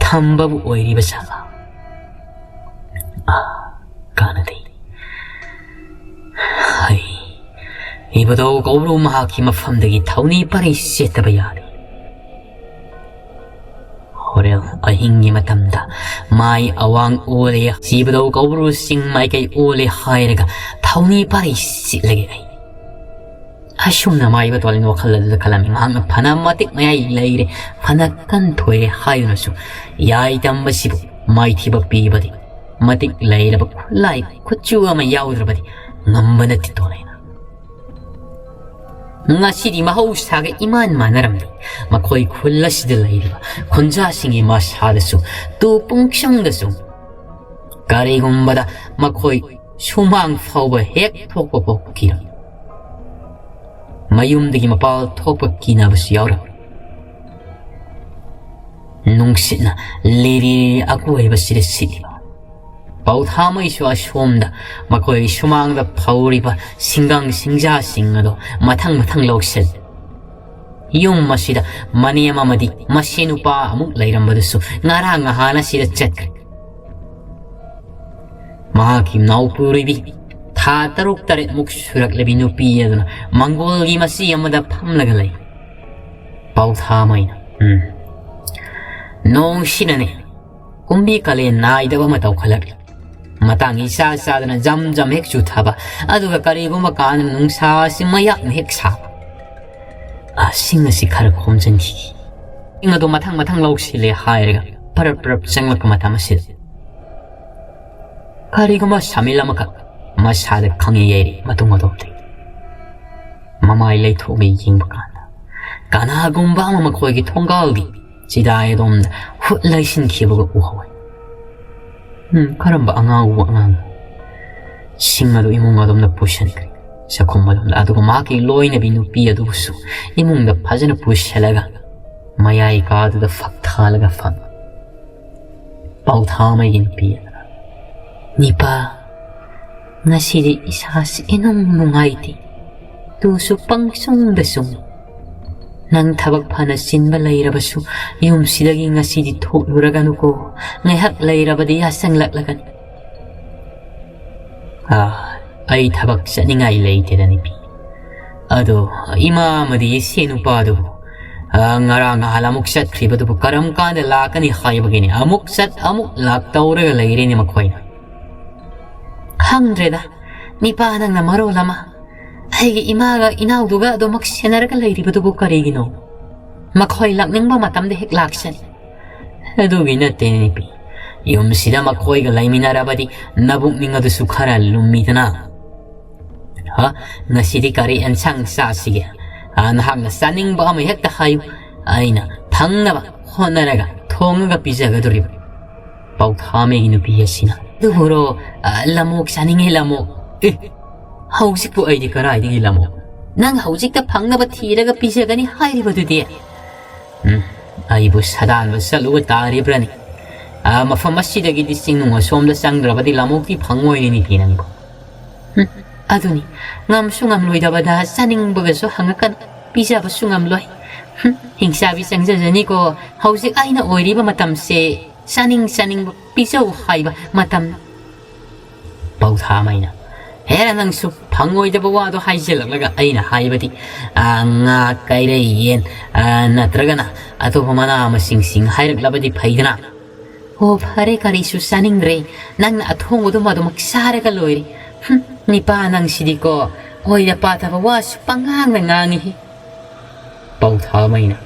ꯊꯝꯕꯕꯨ ꯑꯣꯏꯔꯤꯕ ꯖꯥꯠꯂꯥ? ꯑꯥ, ꯀꯥꯟꯅꯗꯦ꯫ ꯍꯩ, ꯏꯕꯨꯙꯧ ꯀꯧꯕ꯭ꯔꯨ ꯃꯍꯥꯛꯀꯤ ꯃꯐꯝꯗꯒꯤ ꯊꯧꯅꯤ ꯄꯔꯩ ꯆꯦꯠꯇꯕ ꯌꯥꯗꯦ꯫ ꯍꯣꯔꯦꯟ ꯑꯍꯤꯡꯒꯤ ꯃꯇꯝꯗ ꯃꯥꯏ ꯑꯋꯥꯡ ꯑꯣꯜꯂꯦ, ꯁꯤꯕꯗꯧ ꯀꯧꯕ꯭ꯔꯨ ꯆꯤꯡ ꯃꯥꯏꯀꯩ ꯑꯣꯜꯂꯦ ꯍꯥꯏꯔꯒ ꯊꯧꯅꯤ ꯄꯥꯔꯩ ꯁꯤꯠꯂꯒꯦ ꯑꯩ꯫ ꯑꯁꯨꯝꯅ ꯃꯥꯏꯕ ꯇꯣꯂꯤꯟ ꯋꯥꯈꯜ ꯑꯗꯨꯗ ꯈꯜꯂꯝꯃꯤ꯫ ꯃꯍꯥꯛꯅ ꯐꯅ ꯃꯇꯤꯛ ꯃꯌꯥꯏ ꯂꯩꯔꯦ, ꯐꯅ ꯀꯟ ꯊꯣꯏꯔꯦ ꯍꯥꯏꯗꯨꯅꯁꯨ ꯌꯥꯏ ꯇꯝꯕꯁꯤꯕꯨ ꯃꯥꯏꯊꯤꯕ ꯄꯤꯕꯗꯤ ꯃꯇꯤꯛ ꯂꯩꯔꯕ ꯈꯨꯠꯂꯥꯏ ꯈꯨꯠꯁꯨ ꯑꯃ ꯌꯥꯎꯗ꯭ꯔꯕꯗꯤ ꯉꯝꯕ ꯅꯠꯇꯦ ꯇꯣꯂꯤꯟ꯫ ꯉꯁꯤꯗꯤ ꯃꯍꯧꯁꯥꯒ ꯏꯃꯥꯟ ꯃꯥꯟꯅꯔꯝꯗꯦ꯫ ꯃꯈꯣꯏ ꯈꯨꯜ ꯑꯁꯤꯗ ꯂꯩꯔꯤꯕ ꯈꯨꯟꯖꯥꯁꯤꯡꯒꯤ ꯃꯁꯥꯗꯁꯨ ꯇꯨ ꯄꯨꯡꯁꯪꯗꯁꯨ ꯀꯔꯤꯒꯨꯝꯕꯗ ꯃꯈꯣꯏ ꯁꯨꯃꯥꯡ ꯐꯥꯎꯕ ꯍꯦꯛ ꯊꯣꯛꯄ ꯐꯥꯎ ꯀꯤꯔꯝꯃꯤ꯫ ꯃꯌꯨꯝꯗꯒꯤ ꯃꯄꯥꯜ ꯊꯣꯛꯄ ꯀꯤꯅꯕꯁꯨ ꯌꯥꯎꯔꯝꯃꯤ꯫ ꯅꯨꯡꯁꯤꯠꯅ ꯂꯤꯔꯤ ꯑꯀꯣꯏꯕꯁꯤꯗ ꯁꯤꯠꯂꯤꯕ ꯄꯧꯊꯥꯃꯩꯁꯨ ꯑꯁꯣꯝꯗ ꯃꯈꯣꯏ ꯁꯨꯃꯥꯡꯗ ꯐꯧꯔꯤꯕ ꯁꯤꯡꯒꯪ ꯁꯤꯡꯖꯥꯁꯤꯡ ꯑꯗꯨ ꯃꯊꯪ ꯃꯊꯪ ꯂꯧꯁꯤꯜꯂꯤ꯫ ꯌꯨꯝ ꯑꯁꯤꯗ ꯃꯅꯦꯝ ꯑꯃꯗꯤ ꯃꯁꯦ ꯅꯨꯄꯥ ꯑꯃꯨꯛ ꯂꯩꯔꯝꯕꯗꯨꯁꯨ ꯉꯔꯥꯡ ꯅꯍꯥꯟ ꯑꯁꯤꯗ ꯆꯠꯈ꯭ꯔꯦ꯫ ꯃꯍꯥꯛꯀꯤ ꯅꯥꯎꯄꯨꯔꯣꯏꯕꯤ ꯊꯥ ꯇꯔꯨꯛ ꯇꯔꯦꯠꯃꯨꯛ ꯁꯨꯔꯛꯂꯕꯤ ꯅꯨꯄꯤ ꯑꯗꯨꯅ ꯃꯪꯒꯣꯜꯒꯤ ꯃꯆꯤ ꯑꯃꯗ ꯐꯝꯂꯒ ꯂꯩ꯫ ꯄꯥꯎꯊꯥꯃꯩꯅ, "ꯎꯝ, ꯅꯣꯡꯁꯤꯅꯅꯦ ꯀꯨꯝꯕꯤ ꯀꯥꯂꯦꯟ ꯅꯥꯏꯗꯕ ꯑꯃ ꯇꯧꯈꯠꯂꯛꯂꯤ꯫ ꯃꯇꯥꯡ ꯏꯆꯥ ꯆꯥꯗꯅ ꯖꯝ ꯖꯝ ꯍꯦꯛ ꯆꯨꯊꯕ, ꯑꯗꯨꯒ ꯀꯔꯤꯒꯨꯝꯕ ꯀꯥꯟꯗ ꯅꯨꯡꯁꯥꯁꯤ ꯃꯌꯥꯛꯅ ꯍꯦꯛ ꯁꯥꯕ꯫ ꯑ, ꯁꯤꯡ ꯑꯁꯤ ꯈꯔ ꯈꯣꯝꯖꯤꯟꯈꯤꯒꯦ꯫ ꯁꯤꯡ ꯑꯗꯨ ꯃꯊꯪ ꯃꯊꯪ ꯂꯧꯁꯤꯜꯂꯦ" ꯍꯥꯏꯔꯒ ꯄꯔꯞ ꯄꯔꯞ ꯆꯪꯂꯛꯄ ꯃꯇꯝ ꯑꯁꯤꯗ ꯀꯔꯤꯒꯨꯝꯕ ꯁꯥꯃꯤꯜ ꯑꯃꯈꯛ ꯃꯁꯥꯗ ꯈꯪꯉꯦ ꯌꯩꯔꯤ ꯃꯇꯨꯡ ꯑꯗꯣꯝꯗꯒꯤ꯫ ꯃꯃꯥꯏ ꯂꯩꯊꯣꯛꯂꯒ ꯌꯦꯡꯕ ꯀꯥꯟꯗ ꯀꯅꯥꯒꯨꯝꯕ ꯑꯃ ꯃꯈꯣꯏꯒꯤ ꯊꯣꯡꯒꯥꯜꯒꯤ ꯆꯤꯗꯥꯏ ꯑꯗꯣꯝꯗ ꯍꯨꯠ ꯂꯩꯁꯤꯟꯈꯤꯕꯒ ꯎꯍꯧꯏ꯫ ꯎꯝ, ꯀꯔꯝꯕ ꯑꯉꯥꯎꯕ ꯑꯉꯥꯡꯅꯣ? ꯁꯤꯡ ꯑꯗꯨ ꯏꯃꯨꯡ ꯑꯗꯣꯝꯗ ꯄꯨꯁꯤꯟꯈ꯭ꯔꯦ꯫ ꯆꯥꯛꯈꯨꯝ ꯑꯗꯣꯝꯗ꯫ ꯑꯗꯨꯒ ꯃꯍꯥꯛꯀꯤ ꯂꯣꯏꯅꯕꯤ ꯅꯨꯄꯤ ꯑꯗꯨꯕꯨꯁꯨ ꯏꯃꯨꯡꯗ ꯐꯖꯅ ꯄꯨꯁꯤꯜꯂꯒ ꯃꯌꯥꯏ ꯀꯥꯗꯨꯗ ꯐꯛ ꯊꯥꯜꯂꯒ ꯐꯝꯃꯤ꯫ ꯄꯥꯎꯊꯥꯃꯩꯒꯤ ꯅꯨꯄꯤ ꯑꯗꯨꯅ, "ꯅꯤꯄꯥ, ꯉꯁꯤꯗꯤ ꯏꯁꯥꯁꯤ ꯏꯅꯨꯡ ꯅꯨꯡꯉꯥꯏꯇꯦ꯫ ꯇꯨꯁꯨ ꯄꯪꯁꯨꯡꯗ ꯁꯨꯡ꯫ ꯅꯪ ꯊꯕꯛ ꯐꯅ ꯆꯤꯟꯕ ꯂꯩꯔꯕꯁꯨ ꯌꯨꯝꯁꯤꯗꯒꯤ ꯉꯁꯤꯗꯤ ꯊꯣꯛꯂꯨꯔꯒꯅꯨꯀꯣ꯫ ꯉꯥꯏꯍꯥꯛ ꯂꯩꯔꯕꯗꯤ ꯌꯥꯆꯪꯂꯛꯂꯒꯅꯤ꯫" "ꯑꯥ, ꯑꯩ ꯊꯕꯛ ꯆꯠꯅꯤꯡꯉꯥꯏ ꯂꯩꯇꯦꯗ ꯅꯨꯄꯤ꯫ ꯑꯗꯣ ꯏꯃꯥ ꯑꯃꯗꯤ ꯏꯆꯦ ꯅꯨꯄꯥꯗꯨꯕꯨ, ꯑꯥ, ꯉꯔꯥꯡ ꯅꯍꯥꯟ ꯑꯃꯨꯛ ꯆꯠꯈ꯭ꯔꯤꯕꯗꯨꯕꯨ ꯀꯔꯝ ꯀꯥꯟꯗ ꯂꯥꯛꯀꯅꯤ ꯍꯥꯏꯕꯒꯤꯅꯤ ꯑꯃꯨꯛ ꯆꯠ ꯑꯃꯨꯛ ꯂꯥꯛ ꯇꯧꯔꯒ ꯂꯩꯔꯦꯅꯦ ꯃꯈꯣꯏꯅ꯫" "ꯈꯪꯗ꯭ꯔꯦꯗ, ꯅꯤꯄꯥ ꯅꯪꯅ ꯃꯔꯣꯜ ꯑꯃ꯫ ꯑꯩꯒꯤ ꯏꯃꯥꯒ ꯏꯅꯥꯎꯗꯨꯒ ꯑꯗꯨꯃꯛ ꯁꯦꯟꯅꯔꯒ ꯂꯩꯔꯤꯕꯗꯨꯕꯨ ꯀꯔꯤꯒꯤꯅꯣ? ꯃꯈꯣꯏ ꯂꯥꯛꯅꯤꯡꯕ ꯃꯇꯝꯗ ꯍꯦꯛ ꯂꯥꯛꯆꯅꯤ꯫" "ꯑꯗꯨꯒꯤ ꯅꯠꯇꯦ ꯅꯨꯄꯤ꯫ ꯌꯨꯝꯁꯤꯗ ꯃꯈꯣꯏꯒ ꯂꯩꯃꯤꯟꯅꯔꯕꯗꯤ ꯅꯕꯨꯛꯅꯤꯡ ꯑꯗꯨꯁꯨ ꯈꯔ ꯂꯨꯝꯃꯤꯗꯅ꯫ ꯍꯥ? ꯉꯁꯤꯗꯤ ꯀꯔꯤ ꯑꯦꯟꯁꯥꯡ ꯆꯥꯁꯤꯒꯦ? ꯑꯥ, ꯅꯍꯥꯛꯅ ꯆꯥꯅꯤꯡꯕ ꯑꯃ ꯍꯦꯛꯇ ꯍꯥꯏꯌꯨ꯫ ꯑꯩꯅ ꯐꯪꯅꯕ ꯍꯣꯠꯅꯔꯒ ꯊꯣꯡꯉꯒ ꯄꯤꯖꯒꯗꯧꯔꯤꯕ꯫" ꯄꯥꯎꯊꯥꯃꯩꯒꯤ ꯅꯨꯄꯤ ꯑꯁꯤꯅ, "ꯑꯗꯨꯕꯨꯔꯣ, ꯑꯥ, ꯂꯃꯣꯛ ꯆꯥꯅꯤꯡꯉꯦ, ꯂꯃꯣꯛ꯫" "ꯑꯦ, ꯍꯧꯖꯤꯛꯄꯨ ꯑꯩꯗꯤ ꯀꯗꯥꯏꯗꯒꯤ ꯂꯃꯣꯛ? ꯅꯪ ꯍꯧꯖꯤꯛꯇ ꯐꯪꯅꯕ ꯊꯤꯔꯒ ꯄꯤꯖꯒꯅꯤ ꯍꯥꯏꯔꯤꯕꯗꯨꯗꯤ?" "ꯎꯝ, ꯑꯩꯕꯨ ꯁꯥꯗꯥꯟꯕ ꯆꯠꯂꯨꯕ ꯇꯥꯔꯤꯕ꯭ꯔꯅꯦ? ꯑꯥ, ꯃꯐꯝ ꯑꯁꯤꯗꯒꯤꯗꯤ ꯆꯤꯡꯅꯨꯡ ꯑꯁꯣꯝꯗ ꯆꯪꯗ꯭ꯔꯕꯗꯤ ꯂꯃꯣꯛꯇꯤ ꯐꯪꯉꯣꯏꯅꯦ ꯅꯨꯄꯤ ꯅꯪꯕꯨ꯫" "ꯎꯝ, ꯑꯗꯨꯅꯤ, ꯉꯝꯁꯨ ꯉꯝꯂꯣꯏꯗꯕꯗ ꯆꯥꯅꯤꯡꯕꯒꯁꯨ ꯍꯪꯉꯛꯀꯅꯨ, ꯄꯤꯖꯕꯁꯨ ꯉꯝꯂꯣꯏ꯫ ꯍꯨꯝ, ꯍꯤꯡꯆꯥꯕꯤ ꯆꯪꯖꯖꯅꯤꯀꯣ, ꯍꯧꯖꯤꯛ ꯑꯩꯅ ꯑꯣꯏꯔꯤꯕ ꯃꯇꯝꯁꯦ ꯆꯥꯅꯤꯡ ꯆꯥꯅꯤꯡꯕ ꯄꯤꯖꯧ ꯍꯥꯏꯕ ꯃꯇꯝ꯫" ꯄꯥꯎꯊꯥꯃꯩꯅ, ꯍꯦꯔꯥ, ꯅꯪꯁꯨ ꯐꯪꯉꯣꯏꯗꯕ ꯋꯥꯗꯣ ꯍꯥꯏꯖꯤꯜꯂꯛꯂꯒ꯫ ꯑꯩꯅ ꯍꯥꯏꯕꯗꯤ, ꯑ, ꯉꯥ, ꯀꯩꯔꯩ, ꯌꯦꯟ, ꯑ, ꯅꯠꯇ꯭ꯔꯒꯅ ꯑꯇꯣꯞꯄ ꯃꯅꯥ ꯃꯁꯤꯡꯁꯤꯡ ꯍꯥꯏꯔꯛꯂꯕꯗꯤ ꯐꯩꯗꯅ꯫ ꯑꯣ, ꯐꯔꯦ, ꯀꯔꯤꯁꯨ ꯆꯥꯅꯤꯡꯗ꯭ꯔꯦ꯫ ꯅꯪꯅ ꯑꯊꯣꯡꯕꯗꯨꯃ ꯑꯗꯨꯃꯛ ꯆꯥꯔꯒ ꯂꯣꯏꯔꯦ꯫ ꯍꯨꯝ, ꯅꯤꯄꯥ ꯅꯪꯁꯤꯗꯤꯀꯣ, ꯑꯣꯏꯗ ꯄꯥꯗꯕ ꯋꯥꯁꯨ ꯄꯉꯥꯡꯗ ꯉꯥꯡꯉꯤꯍꯦ꯫ ꯄꯥꯎꯊꯥꯃꯩꯅ,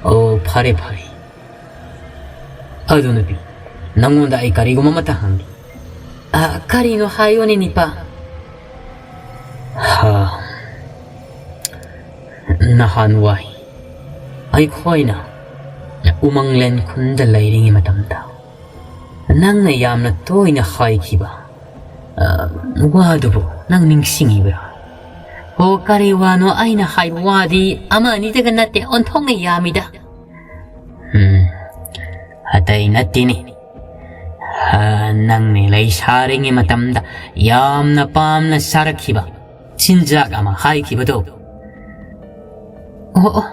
"ꯑꯣ, ꯐꯔꯦ, ꯐꯔꯦ꯫ ꯑꯗꯨ ꯅꯨꯄꯤ, ꯅꯪꯉꯣꯟꯗ ꯑꯩ ꯀꯔꯤꯒꯨꯝꯕ ꯑꯃꯇ ꯍꯪꯒꯦ꯫" "ꯑ, ꯀꯔꯤꯅꯣ ꯍꯥꯏꯌꯣꯅꯦ, ꯅꯤꯄꯥ?" "ꯍꯥ, ꯅꯍꯥꯟꯋꯥꯏ ꯑꯩꯈꯣꯏꯅ ꯎꯃꯪꯂꯦꯟ ꯈꯨꯟꯗ ꯂꯩꯔꯤꯉꯩ ꯃꯇꯝꯗ ꯅꯪꯅ ꯌꯥꯝꯅ ꯇꯣꯏꯅ ꯍꯥꯏꯈꯤꯕ, ꯑ, ꯋꯥꯗꯨꯕꯨ ꯅꯪ ꯅꯤꯡꯁꯤꯡꯉꯤꯕ꯭ꯔꯥ?" "ꯑꯣ, ꯀꯔꯤ ꯋꯥꯅꯣ? ꯑꯩꯅ ꯍꯥꯏꯕ ꯋꯥꯗꯤ ꯑꯃ ꯑꯅꯤꯗꯒ ꯅꯠꯇꯦ, ꯑꯣꯟꯊꯣꯛꯅ ꯌꯥꯝꯃꯤꯗ꯫" "ꯎꯝ, ꯑꯇꯩ ꯅꯠꯇꯦꯅꯦ꯫ ꯑ, ꯅꯪꯅ ꯂꯩꯁꯥꯔꯤꯉꯩ ꯃꯇꯝꯗ ꯌꯥꯝꯅ ꯄꯥꯝꯅ ꯆꯥꯔꯛꯈꯤꯕ ꯆꯤꯟꯖꯥꯛ ꯑꯃ ꯍꯥꯏꯈꯤꯕꯗꯣ꯫" "ꯑꯣ, ꯑꯣ,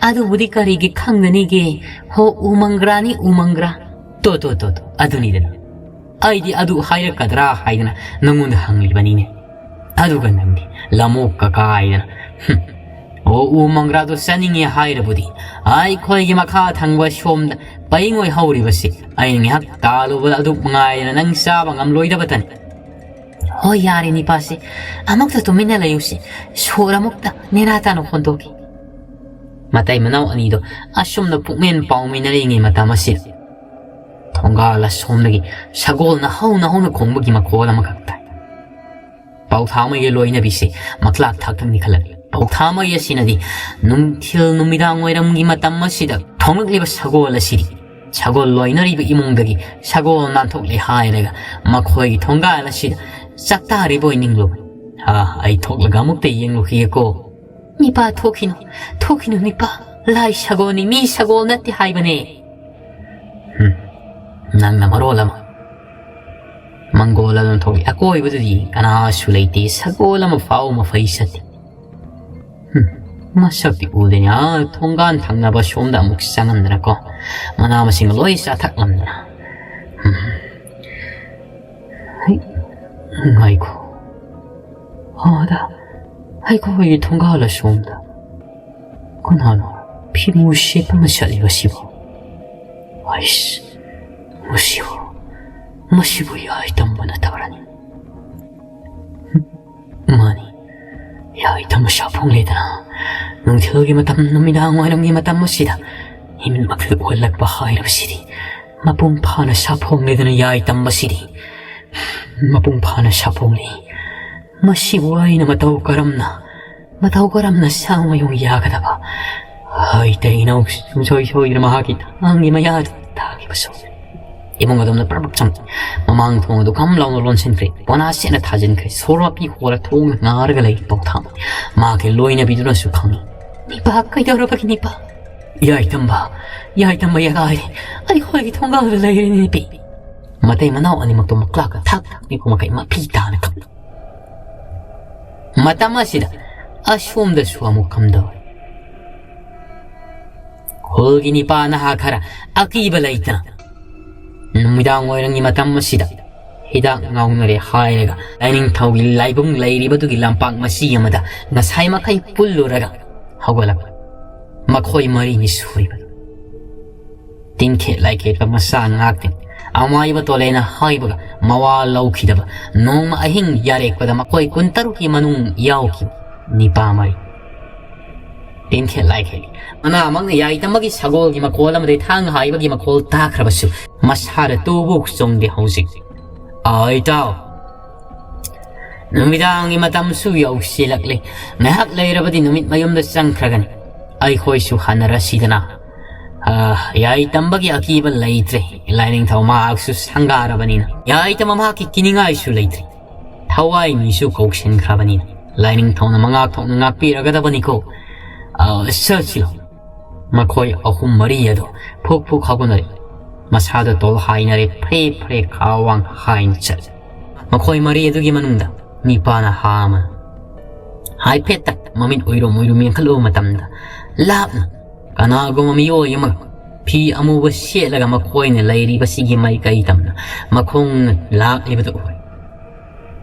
ꯑꯗꯨꯕꯨꯗꯤ ꯀꯔꯤꯒꯤ ꯈꯪꯗꯅꯤꯒꯦ? ꯍꯣ, ꯎꯃꯪꯒ꯭ꯔꯥꯅꯤ, ꯎꯃꯪꯒ꯭ꯔꯥ꯫ ꯇꯣ, ꯇꯣ, ꯇꯣ, ꯇꯣ, ꯑꯗꯨꯅꯤꯗꯅ꯫ ꯑꯩꯗꯤ ꯑꯗꯨ ꯍꯥꯏꯔꯛꯀꯗ꯭ꯔꯥ ꯍꯥꯏꯗꯅ ꯅꯪꯉꯣꯟꯗ ꯍꯪꯂꯤꯕꯅꯤꯅꯦ꯫ ꯑꯗꯨꯒ ꯅꯪꯗꯤ ꯂꯃꯣꯛꯀ ꯀꯥꯏꯗꯅ꯫ ꯍꯨꯝ꯫ ꯑꯣ, ꯎ ꯃꯪꯒ꯭ꯔꯥꯗꯣ ꯆꯥꯅꯤꯡꯉꯦ ꯍꯥꯏꯔꯕꯨꯗꯤ, ꯑꯩꯈꯣꯏꯒꯤ ꯃꯈꯥ ꯊꯪꯕ ꯁꯣꯝꯗ ꯄꯩꯉꯣꯏ ꯍꯧꯔꯤꯕꯁꯤ ꯑꯩꯅ ꯉꯥꯏꯍꯥꯛ ꯇꯥꯜꯂꯨꯕꯗ ꯑꯗꯨ ꯉꯥꯏꯗꯅ ꯅꯪ ꯆꯥꯕ ꯉꯝꯂꯣꯏꯗꯕꯇꯅꯤ꯫" "ꯍꯣꯏ, ꯌꯥꯔꯦ, ꯅꯤꯄꯥꯁꯤ, ꯑꯃꯨꯛꯇ ꯇꯨꯃꯤꯟꯅ ꯂꯩꯌꯨꯁꯤ꯫ ꯁꯣꯔ ꯑꯃꯨꯛꯇ ꯅꯦꯅꯥ ꯇꯥꯅ ꯍꯣꯟꯗꯣꯛꯈꯤ꯫" ꯃꯇꯩ ꯃꯅꯥꯎ ꯑꯅꯤꯗꯣ ꯑꯁꯨꯝꯅ ꯄꯨꯛꯃꯦꯟ ꯄꯥꯎꯃꯤꯟꯅꯔꯤꯉꯩ ꯃꯇꯝ ꯑꯁꯤꯗ ꯊꯣꯡꯒꯥꯜ ꯑꯁꯣꯝꯗꯒꯤ ꯁꯒꯣꯜꯅ ꯍꯧꯅ ꯍꯧꯅ ꯈꯣꯡꯕꯒꯤ ꯃꯈꯣꯜ ꯑꯃꯈꯛ ꯇꯥꯏ꯫ ꯄꯥꯎꯊꯥꯃꯩꯒꯤ ꯂꯣꯏꯅꯕꯤꯁꯦ ꯃꯈꯂꯥꯛ ꯊꯥꯛꯇꯪꯗꯤ ꯈꯜꯂꯛꯏ꯫ ꯄꯥꯎꯊꯥꯃꯩ ꯑꯁꯤꯅꯗꯤ ꯅꯨꯡꯊꯤꯜ ꯅꯨꯃꯤꯗꯥꯡ ꯋꯥꯏꯔꯝꯒꯤ ꯃꯇꯝ ꯑꯁꯤꯗ ꯊꯣꯡꯂꯛꯂꯤꯕ ꯁꯒꯣꯜ ꯑꯁꯤꯗꯤ ꯁꯒꯣꯜ ꯂꯣꯏꯅꯔꯤꯕ ꯏꯃꯨꯡꯗꯒꯤ ꯁꯒꯣꯜ ꯅꯥꯟꯊꯣꯛꯂꯦ ꯍꯥꯏꯔꯒ ꯃꯈꯣꯏꯒꯤ ꯊꯣꯡꯒꯥꯜ ꯑꯁꯤꯗ ꯆꯥꯛꯇꯥꯔꯤꯕ ꯑꯣꯏ ꯅꯤꯡꯂꯨꯕꯅꯤ꯫ ꯑꯥ, ꯑꯩ ꯊꯣꯛꯂꯒ ꯑꯃꯨꯛꯇ ꯌꯦꯡꯂꯨꯈꯤꯒꯦꯀꯣ꯫ "ꯅꯤꯄꯥ, ꯊꯣꯛꯈꯤꯅꯨ, ꯊꯣꯛꯈꯤꯅꯨ ꯅꯤꯄꯥ, ꯂꯥꯏ ꯁꯒꯣꯜꯅꯤ, ꯃꯤ ꯁꯒꯣꯜ ꯅꯠꯇꯦ ꯍꯥꯏꯕꯅꯦ꯫" "ꯍꯨꯝ, ꯅꯪꯅ ꯃꯔꯣꯜ ꯑꯃ꯫ ꯃꯪꯒꯣꯜ ꯑꯗꯨꯝ ꯊꯣꯛꯂꯛꯏ, ꯑꯀꯣꯏꯕꯗꯨꯗꯤ ꯀꯅꯥꯁꯨ ꯂꯩꯇꯦ, ꯁꯒꯣꯜ ꯑꯃ ꯐꯥꯎ ꯃꯐꯩ ꯆꯠꯇꯦ꯫ ꯍꯨꯝ, ꯃꯁꯛꯇꯤ ꯎꯗꯦꯅꯦ, ꯑꯥ ꯊꯣꯡꯒꯥꯟ ꯊꯪꯅꯕ ꯁꯣꯝꯗ ꯑꯃꯨꯛ ꯆꯪꯉꯝꯗꯅꯀꯣ, ꯃꯅꯥ ꯃꯁꯤꯡ ꯂꯣꯏ ꯆꯥꯊꯛꯂꯝꯗꯅ꯫ ꯍꯨꯝ, ꯍꯩ, ꯉꯥꯏꯈꯣ, ꯑꯥꯗ ꯑꯩꯈꯣꯏꯒꯤ ꯊꯣꯡꯒꯥꯜ ꯑꯁꯣꯝꯗ ꯀꯅꯥꯅꯣ ꯐꯤꯃꯨ ꯁꯦꯠꯄ ꯑꯃ ꯆꯠꯂꯤꯕꯁꯤꯕꯨ? ꯑꯩꯁ, ꯃꯁꯤꯕꯨ, ꯃꯁꯤꯕꯨ ꯌꯥꯏ ꯇꯝꯕ ꯅꯠꯇꯕ꯭ꯔꯅꯤ? ꯃꯥꯅꯤ, ꯌꯥꯏ ꯇꯝꯕ ꯁꯥꯐꯣꯡꯂꯦꯗꯅ꯫ ꯅꯨꯡꯊꯤꯜꯒꯤ ꯃꯇꯝ, ꯅꯨꯃꯤꯗꯥꯡ ꯋꯥꯏꯔꯝꯒꯤ ꯃꯇꯝ ꯑꯁꯤꯗ ꯏꯃꯤꯠꯃꯛꯇ ꯎꯍꯜꯂꯛꯄ ꯍꯥꯏꯔꯕꯁꯤꯗꯤ ꯃꯄꯨꯡ ꯐꯥꯅ ꯁꯥꯐꯣꯡꯂꯦꯗꯅ ꯌꯥꯏ ꯇꯝꯕꯁꯤꯗꯤ꯫ ꯃꯄꯨꯡ ꯐꯥꯅ ꯁꯥꯐꯣꯡꯂꯦ꯫ ꯃꯁꯤꯕꯨ ꯑꯩꯅ ꯃꯇꯧ ꯀꯔꯝꯅ, ꯃꯇꯧ ꯀꯔꯝꯅ ꯁꯥꯡ ꯃꯌꯨꯡ ꯌꯥꯒꯗꯕ? ꯍꯩꯇ ꯏꯅꯧ ꯁꯨꯡꯁꯣꯏ ꯁꯣꯏꯗꯅ ꯃꯍꯥꯛꯀꯤ ꯊꯥꯡꯒꯤ ꯃꯌꯥꯗ ꯊꯥꯈꯤꯕꯁꯨ꯫ ꯏꯃꯨꯡ ꯑꯗꯨꯝꯅ ꯄ꯭ꯔꯞ ꯆꯪ꯫ ꯃꯃꯥꯡ ꯊꯣꯡ ꯑꯗꯨ ꯈꯝ ꯂꯥꯎꯅ ꯂꯣꯟꯁꯤꯟꯈ꯭ꯔꯦ꯫ ꯄꯣꯅꯥ ꯁꯦꯠꯅ ꯊꯥꯖꯤꯟꯈ꯭ꯔꯦ꯫ ꯁꯣꯔ ꯃꯄꯤ ꯍꯣꯔ ꯊꯣꯡꯅ ꯉꯥꯔꯒ ꯂꯩ ꯄꯥꯎꯊꯥꯡ꯫ ꯃꯥꯒꯤ ꯂꯣꯏꯅꯕꯤꯗꯨꯅꯁꯨ ꯈꯪꯏ꯫ "ꯅꯤꯄꯥ, ꯀꯩꯗꯧꯔꯕꯒꯤ ꯅꯤꯄꯥ?" "ꯌꯥꯏꯇꯝꯕ, ꯌꯥꯏꯇꯝꯕ ꯌꯥꯒꯥꯏꯔꯦ꯫ ꯑꯩꯈꯣꯏꯒꯤ ꯊꯣꯡꯒꯥꯜꯗ ꯂꯩꯔꯦ ꯅꯨꯄꯤ꯫" ꯃꯇꯩ ꯃꯅꯥꯎ ꯑꯅꯤꯃꯛꯇꯣ ꯃꯀ꯭ꯂꯥꯛꯀ ꯊꯥꯛ ꯊꯥꯛ ꯅꯤꯛꯄ ꯃꯈꯩ ꯃꯐꯤ ꯇꯥꯅ ꯀꯞ꯫ ꯃꯇꯝ ꯑꯁꯤꯗ ꯑꯁꯣꯝꯗꯁꯨ ꯑꯃꯨꯛ ꯀꯝꯗꯧꯔꯦ? ꯈꯨꯜꯒꯤ ꯅꯤꯄꯥ ꯅꯍꯥ ꯈꯔ ꯑꯀꯤꯕ ꯂꯩꯇꯅ ꯅꯨꯃꯤꯗꯥꯡ ꯋꯥꯏꯔꯝꯒꯤ ꯃꯇꯝ ꯑꯁꯤꯗ ꯍꯤꯗꯥꯛ ꯉꯥꯎꯅꯔꯦ ꯍꯥꯏꯔꯒ ꯂꯥꯏꯅꯤꯡꯊꯧꯒꯤ ꯂꯥꯏꯕꯨꯡ ꯂꯩꯔꯤꯕꯗꯨꯒꯤ ꯂꯝꯄꯥꯛ ꯃꯆꯤ ꯑꯃꯗ ꯉꯁꯥꯏ ꯃꯈꯩ ꯄꯨꯜꯂꯨꯔꯒ ꯍꯧꯒꯠꯂꯛꯄ꯫ ꯃꯈꯣꯏ ꯃꯔꯤꯅꯤ ꯁꯣꯏꯕ꯫ ꯇꯤꯡꯈꯦꯠ ꯂꯥꯏꯈꯦꯠꯄ ꯃꯆꯥ ꯉꯥꯛꯇꯅꯤ꯫ ꯑꯃꯥꯏꯕ ꯇꯣꯂꯦꯅ ꯍꯥꯏꯕꯒ ꯃꯋꯥ ꯂꯧꯈꯤꯗꯕ꯫ ꯅꯣꯡꯃ ꯑꯍꯤꯡ ꯌꯥꯔꯦꯛꯄꯗ ꯃꯈꯣꯏ ꯀꯨꯟꯇꯔꯨꯛꯀꯤ ꯃꯅꯨꯡ ꯌꯥꯎꯈꯤꯕ ꯅꯤꯄꯥ ꯃꯔꯤ꯫ ꯇꯤꯡꯈꯦꯠ ꯂꯥꯏꯈꯦꯠ ꯃꯅꯥꯃꯛꯅ ꯌꯥꯏꯇꯝꯕꯒꯤ ꯁꯒꯣꯜꯒꯤ ꯃꯈꯣꯜ ꯑꯃꯗꯤ ꯊꯥꯡ ꯍꯥꯏꯕꯒꯤ ꯃꯈꯣꯜ ꯇꯥꯈ꯭ꯔꯕꯁꯨ ꯃꯁꯥꯗ ꯇꯨꯕꯨꯛ ꯆꯣꯡꯗꯦ ꯍꯧꯖꯤꯛ꯫ "ꯑꯥ, ꯏꯇꯥꯎ, ꯅꯨꯃꯤꯗꯥꯡꯒꯤ ꯃꯇꯝꯁꯨ ꯌꯧꯁꯤꯜꯂꯛꯂꯦ꯫ ꯉꯥꯏꯍꯥꯛ ꯂꯩꯔꯕꯗꯤ ꯅꯨꯃꯤꯠ ꯃꯌꯨꯝꯗ ꯆꯪꯈ꯭ꯔꯒꯅꯤ꯫ ꯑꯩꯈꯣꯏꯁꯨ ꯍꯟꯅꯔꯁꯤꯗꯅ꯫" ꯑꯥ, ꯌꯥꯏꯇꯝꯕꯒꯤ ꯑꯀꯤꯕ ꯂꯩꯇ꯭ꯔꯦ꯫ ꯂꯥꯏꯅꯤꯡꯊꯧ ꯃꯍꯥꯛꯁꯨ ꯁꯪꯒꯥꯔꯕꯅꯤꯅ ꯌꯥꯏꯇꯝꯕ ꯃꯍꯥꯛꯀꯤ ꯀꯤꯅꯤꯡꯉꯥꯏꯁꯨ ꯂꯩꯇ꯭ꯔꯦ꯫ ꯊꯋꯥꯏ ꯃꯤꯁꯨ ꯀꯧꯁꯤꯟꯈ꯭ꯔꯕꯅꯤꯅ ꯂꯥꯏꯅꯤꯡꯊꯧꯅ ꯃꯉꯥꯛ ꯊꯣꯛꯅ ꯉꯥꯛꯄꯤꯔꯒꯗꯕꯅꯤꯀꯣ꯫ ꯑꯥ, ꯆꯠꯁꯤꯔꯣ? ꯃꯈꯣꯏ ꯑꯍꯨꯝ ꯃꯔꯤ ꯑꯗꯨ ꯐꯨꯛ ꯐꯨꯛ ꯍꯧꯒꯠꯅꯔꯦ꯫ ꯃꯁꯥꯗ ꯇꯣꯜ ꯍꯥꯏꯅꯔꯦ, ꯐ꯭ꯔꯦ ꯐ꯭ꯔꯦ ꯈꯥꯋꯥꯡ ꯍꯥꯏꯅ ꯆꯠꯂꯦ꯫ ꯃꯈꯣꯏ ꯃꯔꯤ ꯑꯗꯨꯒꯤ ꯃꯅꯨꯡꯗ ꯅꯤꯄꯥꯅ ꯍꯥ ꯑꯃ ꯍꯥꯏꯐꯦꯠꯇ ꯃꯃꯤꯠ ꯎꯏꯔꯨꯝ ꯎꯏꯔꯨꯝ ꯌꯦꯡꯈꯠꯂꯨꯕ ꯃꯇꯝꯗ ꯂꯥꯞꯅ ꯀꯅꯥꯒꯨꯝꯕ ꯃꯤꯑꯣꯏ ꯑꯃꯒ ꯐꯤ ꯑꯃꯨꯕ ꯁꯦꯠꯂꯒ ꯃꯈꯣꯏꯅ ꯂꯩꯔꯤꯕꯁꯤꯒꯤ ꯃꯥꯏꯀꯩ ꯇꯝꯅ ꯃꯈꯣꯡꯅ ꯂꯥꯛꯂꯤꯕꯗꯨ ꯎꯔꯦ꯫